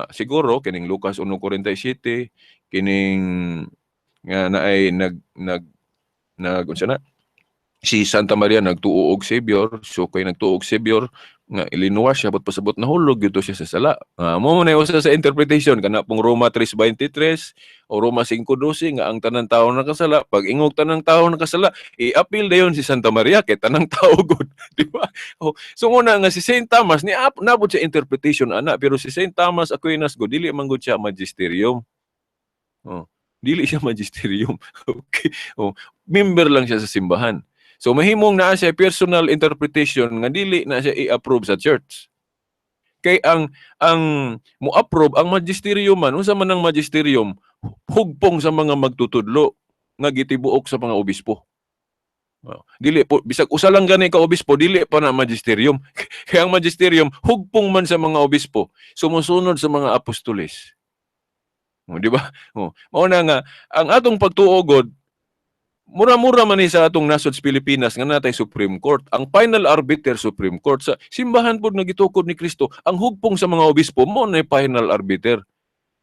siguro kining Lucas 1:47, kining nga naay nag nag nag unsa na si Santa Maria nagtuo og Savior, so kay nagtuo og Savior nga ilinuwas siya, but pasabot nahulog gyud siya sa sala. Mo na usa sa interpretation kana pong Roma 3:23 o Roma 5:12 nga ang tanang tawo nakasala. Pag ingog tanang tawo nakasala, i-appeal dayon si Santa Maria kay tanang tawo gud, di ba? Oh, so muna nga si Saint Thomas ni nabot sa interpretation ana, pero si Saint Thomas Aquinas gud dili man gud siya magisterium. Oh, dili siya magisterium. Okay. Oh, member lang siya sa simbahan. So mahimong naa siya personal interpretation nga dili na siya i-approve sa church. Kay ang mo-approve ang magisterium man, unsa man ang magisterium? Hugpong sa mga magtutudlo nga gitibuok sa mga obispo. Oh, dili po bisag usa lang gani ka obispo, dili pa na magisterium. Kay ang magisterium hugpong man sa mga obispo, sumusunod sa mga apostoles. Oh, di ba? Oh, mao na nga ang atong pagtuo god mura-mura man ni sa atong nasod sa Pilipinas nga natay Supreme Court. Ang final arbiter Supreme Court. Sa simbahan pod nga gitukod ni Kristo, ang hugpong sa mga obispo mo na final arbiter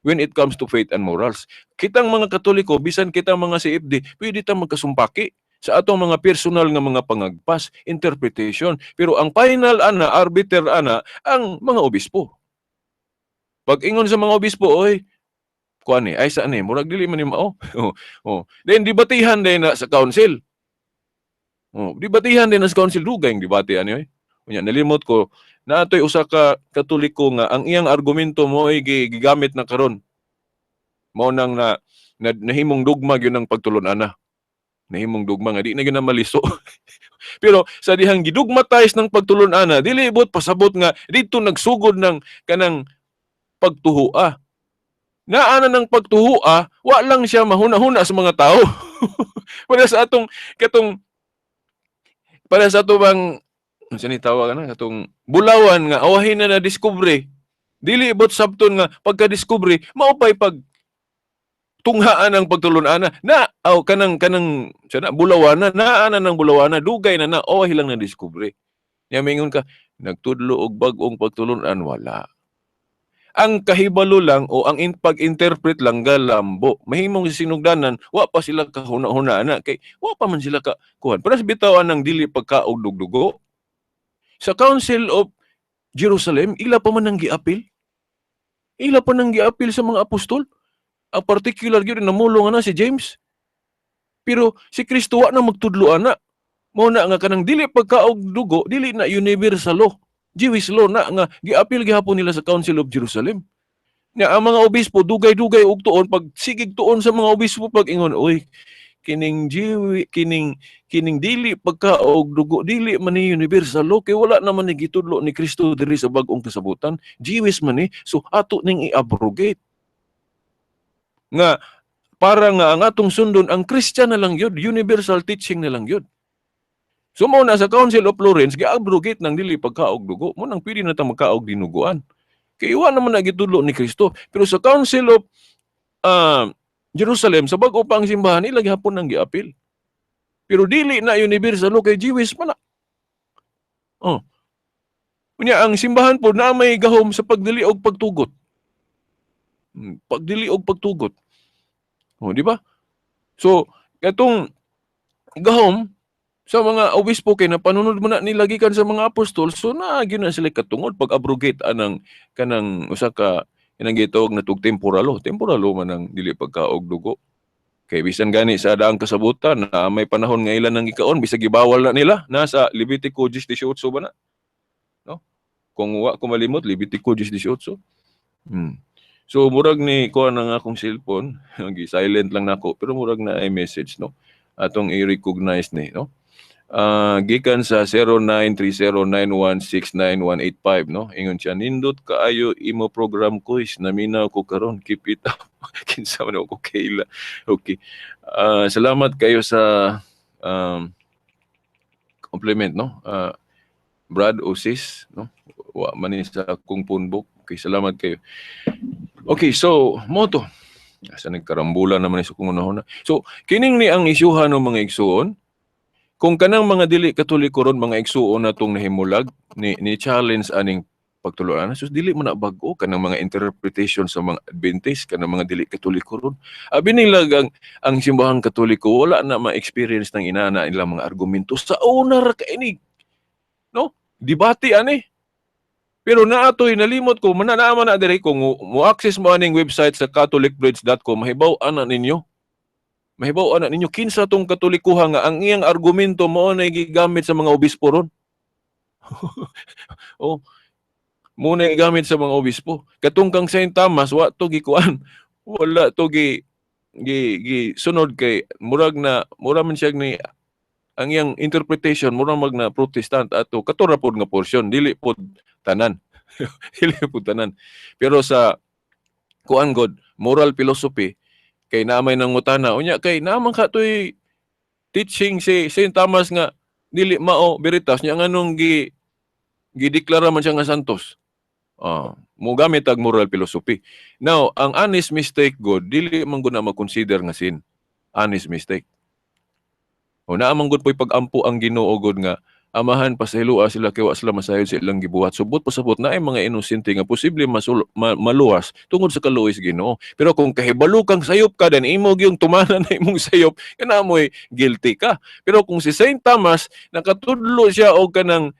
when it comes to faith and morals. Kitang mga Katoliko, bisan kitang mga CFD, pwede ta magkasumpaki sa atong mga personal nga mga pangagpas, interpretation. Pero ang final ana, arbiter ana, ang mga obispo. Pag ingon sa mga obispo, "Oy, kuan ni, ay saan ni, murag dili man ni mao." Oh. Then debatihan din na sa council. Oh, debatihan din na sa council, dugay ang debate ani oy. Unya nalimot ko, naatoy usa ka Katoliko nga ang iyang argumento mo ay gigamit na karon. Mao nang na nahimong dugma gyud ang pagtulon-ana. Nahimong dugma nga di na gyud na maliso. Pero sa dihang gidugmatize ng pagtulon-ana, dili ibot pasabot nga didto nagsugod ng kanang pagtuhua. Naana ng pagtuhua, wa lang siya mahuna-huna sa mga tao. Para sa atong katong para sa ato bang unsa ni tawag ana katong bulawan nga awahin na na-discover. Dili ibot sabton nga pagka-discover mao pay pag tunghaan ang pagtulon-ana na aw kanang kanang sa na bulawana naa na ng bulawana, dugay na na, awahi lang na discover. Nya mingon ka nagtudlo og bag-ong pagtulon-an, wala. Ang kahibalo lang o ang pag-interpret lang galambo. Mahimong sinugdanan, wa pa sila kahuna-huna na kay wa pa man sila ka kuhan. Para sa bitawan ng dili pagkaog dugdugo. Sa Council of Jerusalem, ila pa man ang giapil. Ila pa nang giapil sa mga apostol. Ang particular gyud namulong na si James. Pero si Kristo wa na magtudlo ana. Mao na nga kanang dili pagkaog dugo, dili na universal law. Jewish law na nga giapil gihapon nila sa Council of Jerusalem. Nya ang mga obispo dugay-dugay og tuon, pag sigig tuon sa mga obispo pag ingon, "Oy, kining Jew, kining kining dili pagkaog dugo, dili man ni universal law kay wala naman ni gitudlo ni Kristo diri sa bag-ong kasabutan. Jewish man ni, so ato ning i-abrogate." Nga para nga ang atong sundon ang Christian na lang yun, universal teaching na lang yun. So mao na sa Council of Florence gi-abrogate ng dili pagkaog dugo. Mao nang pwede na ta magkaog dinuguan. Kay wa naman na gitudlo ni Kristo. Pero sa Council of Jerusalem, sa bag-o pa ang simbahan, ila gihapon nang giapil. Pero dili na universal kay Jewish man na. Oh. Unya ang simbahan po na may gahom sa pagdili og pagtugot. Pagdili og pagtugot. Oh, di ba? So, katong gahom sa mga obispo kay napanunod mo na nila gikan sa mga apostol, so naa gyud na sila katungod pag abrogate anang kanang usa ka kanang gitawag na tug temporal law. Temporal law man ang dili pagkaog dugo. Kay bisan gani sa daang kasabutan na may panahon nga ilan nang gikaon bisag gibawal na nila nasa Levitico 18 ba na? No? Kung wa ko malimot, Levitico 18. So murag ni kuha na nga akong cellphone, gi-silent lang nako pero murag na ay message, no. Atong i-recognize ni, no. Gikan sa 0930916985, no. Ingon siya, "Nindot kaayo imo program, Kuys, naminaw ko karon, keep it up." Kinsa man ako kaila. Okay. Salamat kayo sa compliment, no. Brad o sis, no. Wa man ni sa akong phone book. Okay, salamat kayo. Okay, so mao to. Asa nagkarambulan naman ni sa kung unahon na. So, kining ni ang isyuhan ng mga igsuon. Kung kanang mga dili Katoliko ron, mga igsuon na tong nahimulag ni challenge aning pagtuloan. So dili man na bag-o kanang mga interpretation sa mga Adventist, kanang mga dili Katoliko ron. Abi nila ang simbahang Katoliko wala na ma-experience ng inana ilang mga argumento sa una ra kainig. No? Debate ani. Pero naatoy nalimot ko mananaman na diri kung mo access mo aning website sa catholicbridge.com, mahibaw ana ninyo. Mahibaw ana ninyo kinsa tong Katolikuha nga ang iyang argumento mao na gigamit sa mga obispo ron. Oh. Mao na gigamit sa mga obispo. Katong kang Saint Thomas wa to gikuan. Wala to gi gi, gi sunod kay murag na mura man siya ni ang iyang interpretation mura mag na Protestant ato kato ra pod nga portion, dili pod tanan. Dili pod tanan. Pero sa kuan god, moral philosophy, kay naamay nangutana unya kay naman ka toy teaching si Saint Thomas nga dili mao veritas nya, nganong gi gideklara man siya nga santos? Ah, mo gamit ag moral philosophy. Now, ang honest mistake god, dili man gud na ma-consider nga sin. Honest mistake. O naa man gud po'y pag-ampo ang Ginoo god nga, "Amahan, pasayloa sila kay wa sila masayod sa ilang gibuhat." Subot pasabot na ay mga inosente nga posible maluwas tungod sa kaluoy sa Ginoo. Pero kung kahibalo kang sayop ka dan imo gyung tumanan na imong sayop, kana mo'y guilty ka. Pero kung si Saint Thomas nakatudlo siya og kanang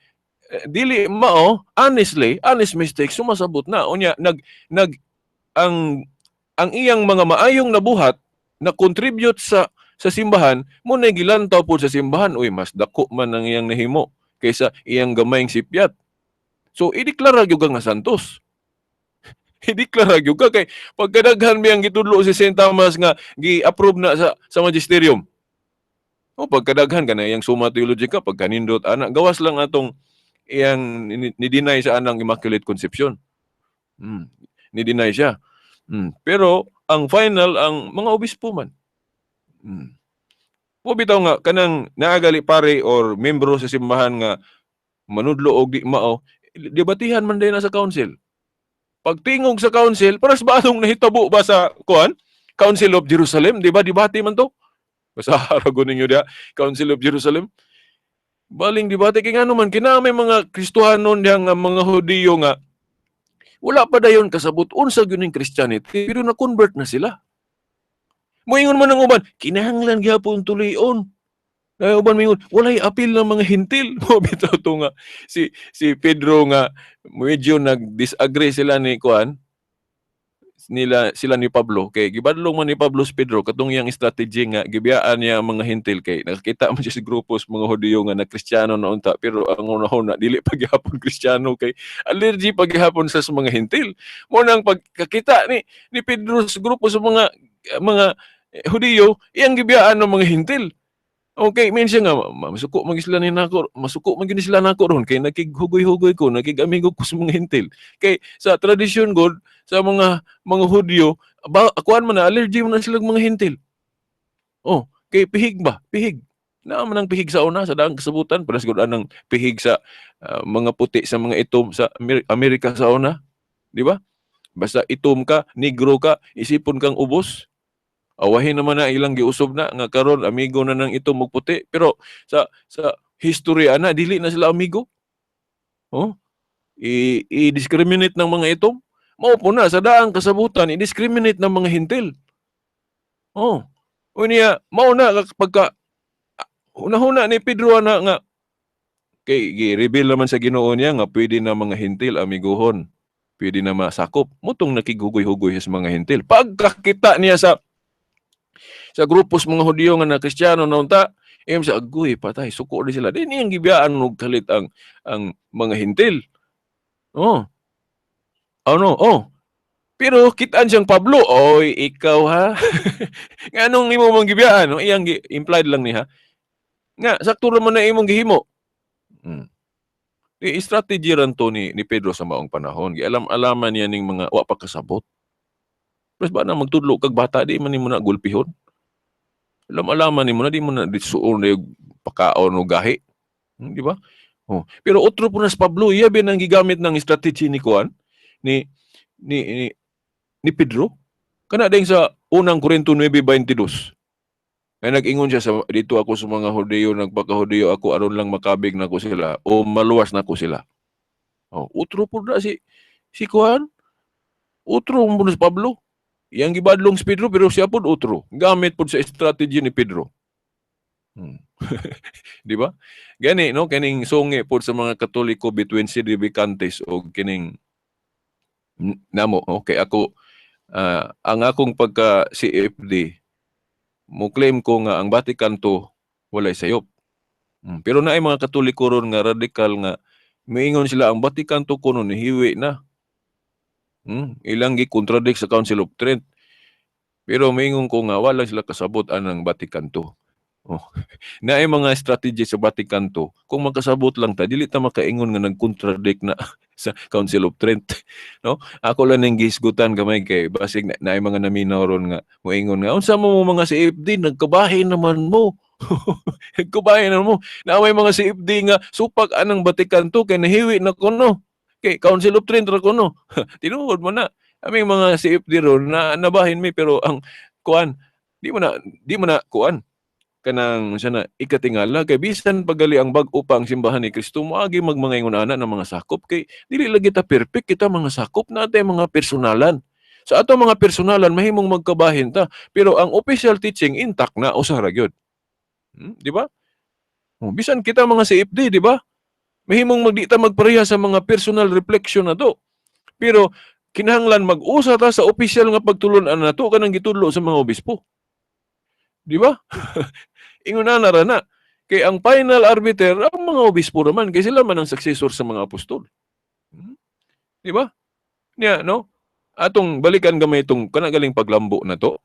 dili mao, honestly, honest mistake, sumasabot na. Unya nag nag ang iyang mga maayong nabuhat na contribute sa simbahan mo na gilantaw po sa simbahan, uy, mas dako man ang iyang nahimo kaysa iyang gamayng sipyat. So ideklara gyud ka nga santos. Ideklara gyud ka kay pagkadaghan miyang gitudlo si Saint Thomas nga gi-approve na sa magisterium. O pagkadaghan kana iyang Summa Theologica, pagkanindot ana, gawas lang atong iyang ni-deny sa anang Immaculate Conception. Ni-deny siya. Pero ang final ang mga obispo man. Mo bitaw nga kanang naagali pare or membro sa simbahan nga manudlo og di mao, debatihan man din na sa council. Pagtingog sa council, paras ba atong nahitabo ba sa kuan? Council of Jerusalem, di ba? Debate man to. Basta haragon ninyo diha, Council of Jerusalem. Baling debate kay ngano man kina may mga Kristohanon diha nga mga Hudiyo nga wala pa dayon kasabot unsa gyud ning Christianity, pero na-convert na sila. Moingon man ang uban, kinahanglan gyapon tulion. Ay, uban moingon, walay apil ng mga Hentil. Mo bitaw to nga si si Pedro nga medyo nag-disagree sila ni kuan nila sila ni Pablo kay gibadlong man ni Pablo si Pedro katong iyang strategy nga gibiyaan niya ang mga Hentil kay nakakita man siya sa grupo sa mga Hudiyo nga na Kristiyano na unta, pero ang unahon na dili pa gihapon Kristiyano kay allergy pa gihapon sa mga Hentil. Mo nang pagkakita ni Pedro sa grupo sa mga Hudiyo, iyang gibiyaan ng mga Hentil. Okay, mean siya nga masuko man sila ni nako, masuko man gyud sila nako ron kay nakighugoy-hugoy ko, nakig-amigo ko sa mga Hentil. Kay sa tradisyon god sa mga Hudyo, ba, akuan man na allergy man na sila mga Hentil. Oh, kay pihig ba? Pihig. Naa man ang pihig sa una sa daang kasabutan, para siguro anang pihig sa mga puti sa mga itom sa Amerika sa una, di ba? Basta itom ka, negro ka, isipon kang ubos. Awahin naman na ilang giusob na nga karon amigo na ng itom ug puti, pero sa history ana dili na sila amigo. Oh, i-discriminate ng mga itom. Mao po na sa daang kasabutan i-discriminate ng mga Hentil. Oh. Unya, mao na pagka hunahuna ni Pedro na nga kay gi-reveal naman sa Ginoo niya nga pwede na mga Hentil amiguhon. Pwede na masakop. Mutong nakighugoy-hugoy sa mga Hentil. Pagkakita niya sa grupos mga Hudiyo nga na Kristiyano na unta, ingon siya, "Agoy, patay, suko di sila." Di niyang gibiyaan og kalit ang mga Hentil. Oh. Ano? Oh. Pero kitaan siyang Pablo, "Oy, ikaw ha. Nganong imo mong gibiyaan?" No, iyang implied lang niya. Nga sakto ra man na imong gihimo. Di strategy ran to ni Pedro sa maong panahon. Gialam-alaman niya ning mga wa pa kasabot. Pero ba na magtudlo kag bata, di man nimo na gulpihon. Alam-alaman nimo na di mo na disuon na pakaon o gahi. Di ba? Oh. Pero otro po na si Pablo, iya bin ang gigamit ng strategy ni Kuan, ni Pedro. Kana din sa unang Korinto 9:22. Ay nag-ingon siya sa dito ako sa mga Hudiyo, nagpaka-Hudiyo ako aron lang makabig nako sila o maluwas nako sila. Oh, utro po na si Kuan. Utro mo si Pablo. Yang gibadlong si Pedro pero siya pod utro. Gamit pod sa strategy ni Pedro. Di ba? Gani no, kining sungi pod sa mga Katoliko between sedevacantists o kining namo, okay ako, ang akong pagka CFD mo claim ko nga ang Vatican II walay sayop. Pero naay mga Katoliko ron nga radikal nga miingon sila ang Vatican II kuno nihiwi na. Ilang gi-contradict sa Council of Trent. Pero miingon ko nga wala sila kasabot anang Vatican II. Oh. Naay mga strategy sa Vatican II. Kung makasabot lang ta, dili ta makaingon nga nag-contradict na sa Council of Trent. No? Ako lang ning gihisgutan gamay kay basig na, naay mga naminaw ron nga moingon nga unsa mo mo mga CFD, nagkabahin naman mo. Nagkabahin naman mo. Na may mga CFD nga supak anang Vatican II kay nahiwi na kuno. Kay Council of Trent ra kuno. Tinuod mo na. Aming mga CFD ron na nabahin mi, pero ang kuan di mo na kuan kanang siya na ikatingala kay bisan pagali ang bag-o pa ang simbahan ni Kristo, moagi magmangaingon ana ng mga sakop kay dili lagi ta perfect. Kita mga sakop natin mga personalan, sa ato mga personalan mahimong magkabahin ta, pero ang official teaching intact na usa ra gyud. Di ba? Oh, bisan kita mga CFD, di ba, mahimong magdi ta magpareha sa mga personal reflection na to, pero kinahanglan mag-usa ta sa official nga pagtulon-an nato kanang gitudlo sa mga obispo, di ba? Ingon na ra na. Kay ang final arbiter ang mga obispo raman kay sila man ang successor sa mga apostol. Di ba? Niya, no? Atong balikan gamay itong kanagaling paglambo na to.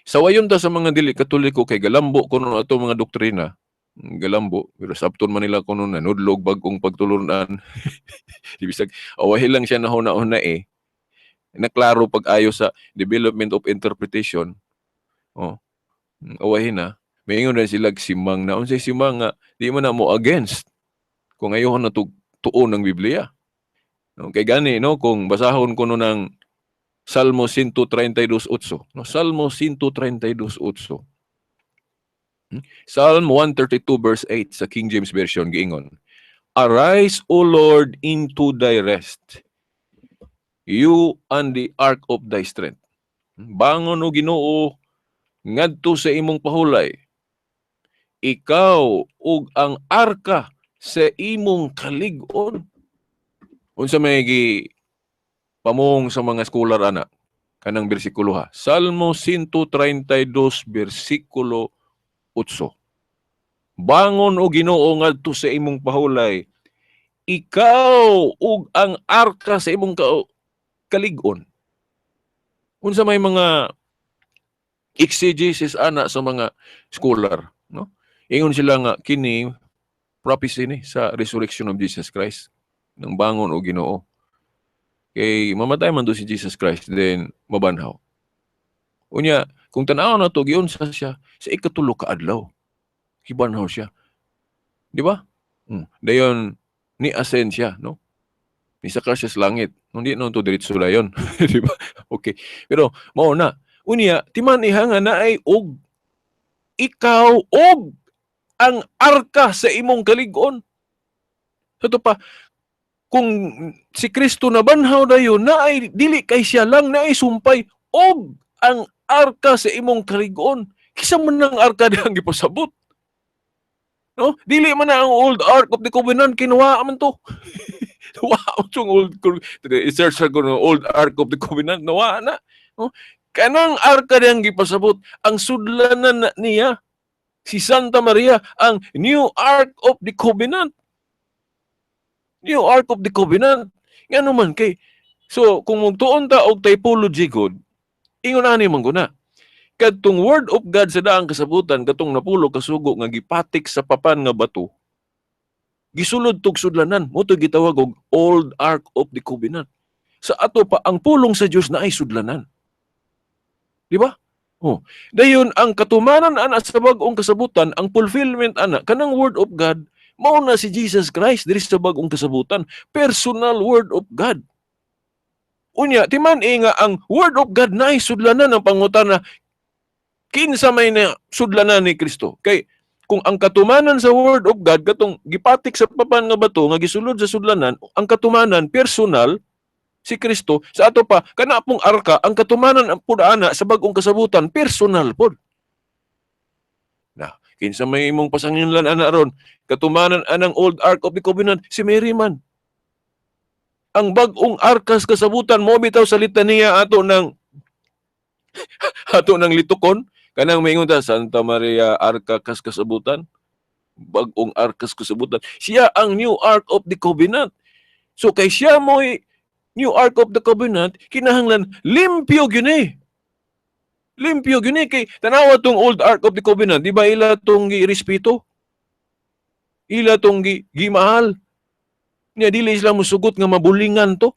Sawayon ta sa mga dili Katoliko kay galambo kuno ato mga doktrina. Galambo, pero sabton man nila kuno nanudlog bag-ong pagtulunan. Di bisag awahi lang siya na huna-huna eh. Naklaro pag-ayo sa development of interpretation. Oh. Awahin na. Maingon na sila simang na. Unsay simang nga di man na mo against kung ayaw na tuon ng Biblia. No, kay gani no, kung basahon ko no ng Salmo 132:8, no, Salmo 132:8. Psalm 132 verse 8 sa King James Version giingon, "Arise, O Lord, into thy rest, you and the ark of thy strength." Bangon, o Ginoo, ngadto sa imong pahulay, ikaw ug ang arka sa imong kalig-on. Unsa may gi pamong sa mga scholar ana kanang bersikulo ha? Salmo 132 bersikulo 8. Bangon, o Ginoo, ngadto sa imong pahulay, ikaw ug ang arka sa imong kalig-on. Unsa may mga exegesis ana sa mga scholar, no? Ingon sila nga kini prophecy ni sa resurrection of Jesus Christ ng bangon o Ginoo. Kay mamatay man do si Jesus Christ, then mabanhaw. Unya, kung tan-aw na to, giunsa siya sa ikatulo ka adlaw. Gibanhaw siya. Di ba? Dayon ni ascend siya, no? Nisaka siya sa langit. Hindi no to diretso dayon. Di ba? Okay. Pero mao na. Unya, timan-i nga naay og ikaw og ang arka sa imong kalig-on. Sa ato pa, kung si Kristo nabanhaw dayon, naay dili kay siya lang, naay sumpay og ang arka sa imong kalig-on. Kinsa man nang arka dihang gipasabot? No? Dili man na ang old Ark of the Covenant, kinuha man to. Wa man tong old, i-search ko no old Ark of the Covenant, nawa na. No? Kanang arka dihang gipasabot, ang sudlanan na niya si Santa Maria, ang new Ark of the Covenant. New Ark of the Covenant. Ngano man kay, so kung magtuon ta og typology gud, ingon ani man guna. Kadtong Word of God sa daang kasabutan, katong napulo kasugo nga gipatik sa papan nga bato, gisulod tug sudlanan, mao to gitawag og Old Ark of the Covenant. Sa ato pa, ang pulong sa Dios na ay sudlanan. Di ba? Oh. Dayon ang katumanan ana sa bag-ong kasabutan, ang fulfillment ana kanang Word of God, mao na si Jesus Christ diri sa bag-ong kasabutan, personal Word of God. Unya, timan-i nga ang Word of God na ay sudlanan. Ang pangutana, kinsa may na sudlanan ni Kristo? Kay kung ang katumanan sa Word of God katong gipatik sa papan nga bato nga gisulod sa sudlanan, ang katumanan personal si Kristo, sa ato pa kana pong arka, ang katumanan ang pud ana sa bag-ong kasabutan personal pod. Na kinsa may imong pasanginlan ana ron? Katumanan anang old Ark of the Covenant, si Mary man. Ang bag-ong arkas kasabutan mo bitaw sa litaniya ato ng litukon, kanang maingon ta, "Santa Maria Arka kas kasabutan," bag-ong arkas kasabutan. Siya ang new Ark of the Covenant. So kay siya mo'y new Ark of the Covenant, kinahanglan limpyo gyud ni. Limpyo gyud ni kay tanawa tong old Ark of the Covenant, di ba ila tong girespeto? Ila tong gimahal. Nya dili sila musugot nga mabulingan to.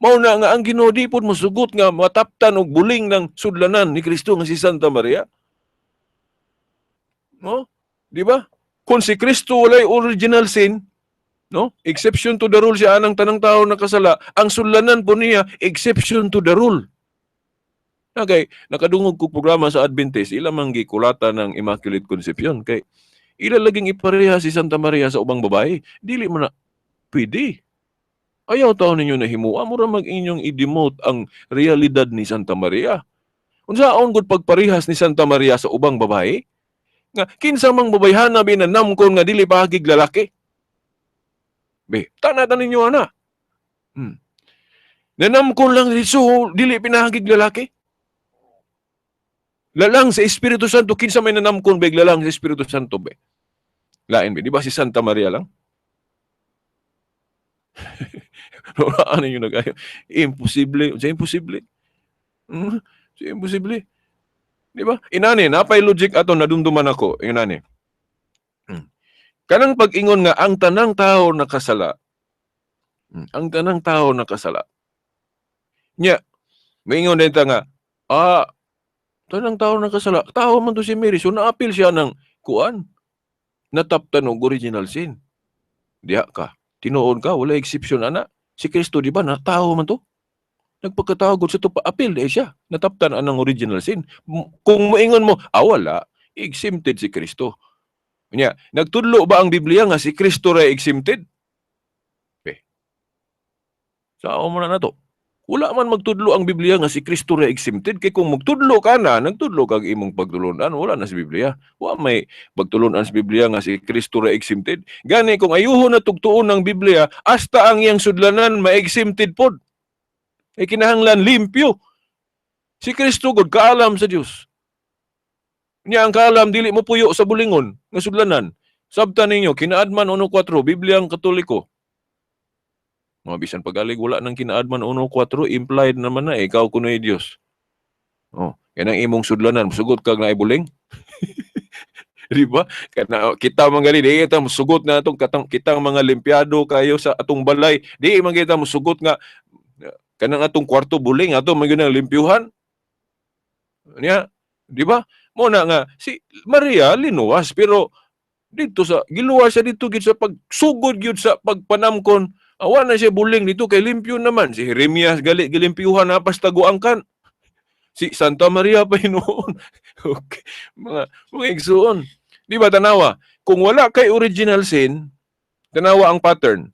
Mao na nga ang Ginoo di pod musugot nga mataptan og buling ng sudlanan ni Kristo nga si Santa Maria. No? Di ba? Kung si Kristo walay original sin, no? Exception to the rule siya anang tanang tao nakasala, ang sudlanan po niya exception to the rule. Okay, nakadungog ko programa sa Adventist, ila man gikulata ng Immaculate Conception kay ila laging ipareha si Santa Maria sa ubang babae. Dili man na pwede. Ayaw taon ninyo na himua, mura mag inyong i-demote ang realidad ni Santa Maria. Unsaon gud pagparehas ni Santa Maria sa ubang babae? Nga kinsa mang babayhana bi na namkon nga dili pahagig lalaki? Be, tanatan ninyo ana. Nanamkon lang dito, dili pinahagig lalaki. Lalang sa Espiritu Santo, kinsa may nanamkon beg lalang sa Espiritu Santo be? Lain be, di ba si Santa Maria lang? Ano yung nag? Imposible. Sa imposible. Sa imposible. Di ba? Inani, napay logic ato nadumduman ako. Inani. Kanang pag-ingon nga ang tanang tao nakasala. Ang tanang tao nakasala. Nya, maingon din ta nga, tanang tao nakasala. Tao man to si Mary. So naapil siya ng kuan. Nataptan og original sin. Diha ka. Tinuod ka, wala exception ana. Si Kristo, di ba, na tao man to? Nagpagkatao gud sa to pa apil dahil siya. Nataptan anang original sin. Kung moingon mo, wala, exempted si Kristo. Nya, nagtudlo ba ang Biblia nga si Kristo ra exempted? Be. Sao mo na na to? Wala man magtudlo ang Biblia nga si Kristo ra exempted, kay kung magtudlo ka na, nagtudlo kag imong pagtulunan, wala na sa Biblia. Wa may pagtulunan sa Biblia nga si Kristo ra exempted. Gani kung ayuho na tugtuon ng Biblia, hasta ang iyang sudlanan ma-exempted pod. Ay kinahanglan limpyo. Si Kristo gud kaalam sa Dios. Niya ang kaalam dili mo puyo sa bulingon nga sudlanan. Sabtan ninyo Kinaadman 1.4, Biblia ang Katoliko. Mga bisan pagalig wala nang Kinaadman 1.4, implied naman na ikaw kuno'y Dios. Oh, kanang imong sudlanan, musugot kag naibuling. Di ba? Kana kita man gani di kita musugot na atong katang kitang mga limpyado kayo sa atong balay, di man kita musugot nga kanang atong kwarto buling ato man gyud ang limpyuhan. Niya, di ba? Mo na nga si Maria linuwas, pero dito sa giluwas siya dito gid sa pagsugod gyud sa pagpanamkon. Awa na siya buling dito kay limpyo naman. Si Jeremias gali gilimpyuhan na pastaguang kan. Si Santa Maria pa hinuon. Okay. Mga igsuon. Di ba tanawa? Kung wala kay original sin, tanawa ang pattern.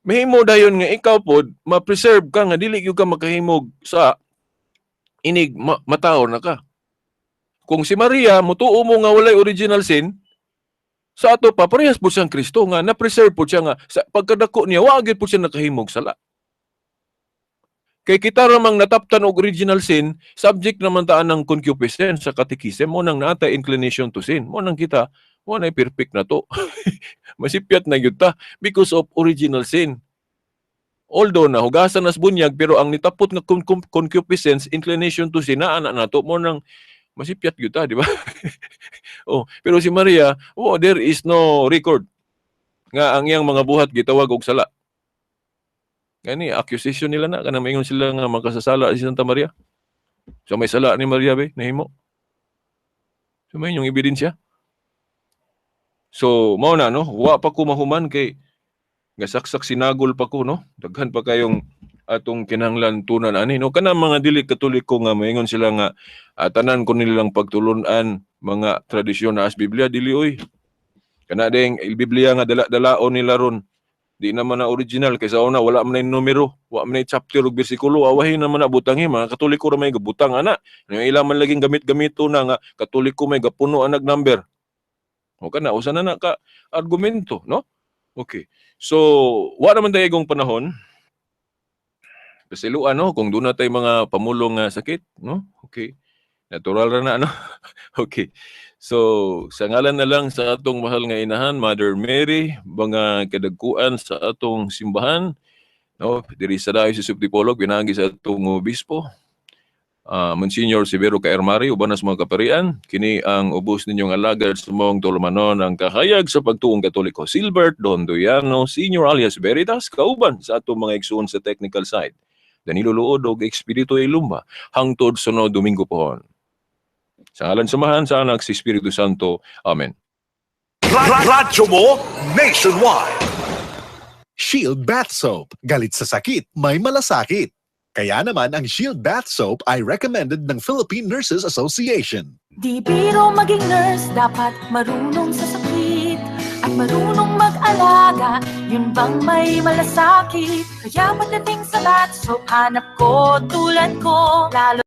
Mahimo dayon nga ikaw pod ma-preserve ka nga dili gyud ka makahimog sa inig mataw na ka. Kung si Maria mutuo mo nga walay original sin, sa ato pa parehas po siyang Kristo nga na-preserve po siya nga sa pagkadako niya wa gyud po siya nakahimog sala. Kay kita ramang nataptan og original sin, subject naman taan ng concupiscence sa catechism, mo nang naata inclination to sin. Mo nang kita, mo na perfect na to. Masipyat na gyud ta because of original sin. Although nahugasan nas bunyag, pero ang nitapot nga concupiscence, inclination to sin, naa na nato, mo nang masipyat gyud ta, di ba? Oh, pero si Maria, oh, there is no record nga ang iyang mga buhat gitawag og sala. Gani accusation nila na kanang maingon sila nga makasasala si Santa Maria. So may sala ni Maria be nahimo. So may inyong ebidensya. So mao na, no, wa pa ko mahuman kay gasaksak sinagol pa ko, no. Daghan pa kayong atong kinahanglan tunan ani, no, kanang mga dili Katoliko nga maingon sila nga tanan ko nilang pagtulun-an mga tradisyon na as Biblia, dili oy. Kana ding Biblia nga dala-dalaon nila ron. Di naman na original kay sa una wala man na numero, wa man na chapter ug bersikulo, awahin naman na butangi mga Katoliko ra may gabutang ana. Yung ila man laging gamit-gamito na nga Katoliko may gapuno anag number. O kana usa na na ka argumento, no? Okay. So, wa naman tayo igong panahon. Pasiluan, no, kung doon na tayo mga pamulong nga sakit, no? Okay. Natural ra na, ano? Okay. So, sa ngalan na lang sa atong mahal nga inahan, Mother Mary, mga kadagkuan sa atong simbahan, no, diri sa Diocese of Dipolog, pinagi sa atong obispo, Monsignor Severo Caermari, uban na sa mga kaparian, kini ang ubos ninyong alagad sa mong tulumanon ang kahayag sa pagtuong Katoliko, Silbert Dondoyano, Senior alias Veritas, kauban sa atong mga igsuon sa technical side. Danilo Luod og Expedito Ilumba, hangtod sunod Domingo pohon. Sa ngalan sa Amahan, sa Anak, sa Espiritu Santo. Amen. Radyo mo nationwide. Shield Bath Soap. Galit sa sakit, may malasakit. Kaya naman ang Shield Bath Soap ay recommended ng Philippine Nurses Association. Di biro maging nurse, dapat marunong sa sakit at marunong mag-alaga, yun bang may malasakit? Kaya pagdating sa bath soap, hanap ko tulad ko, lalo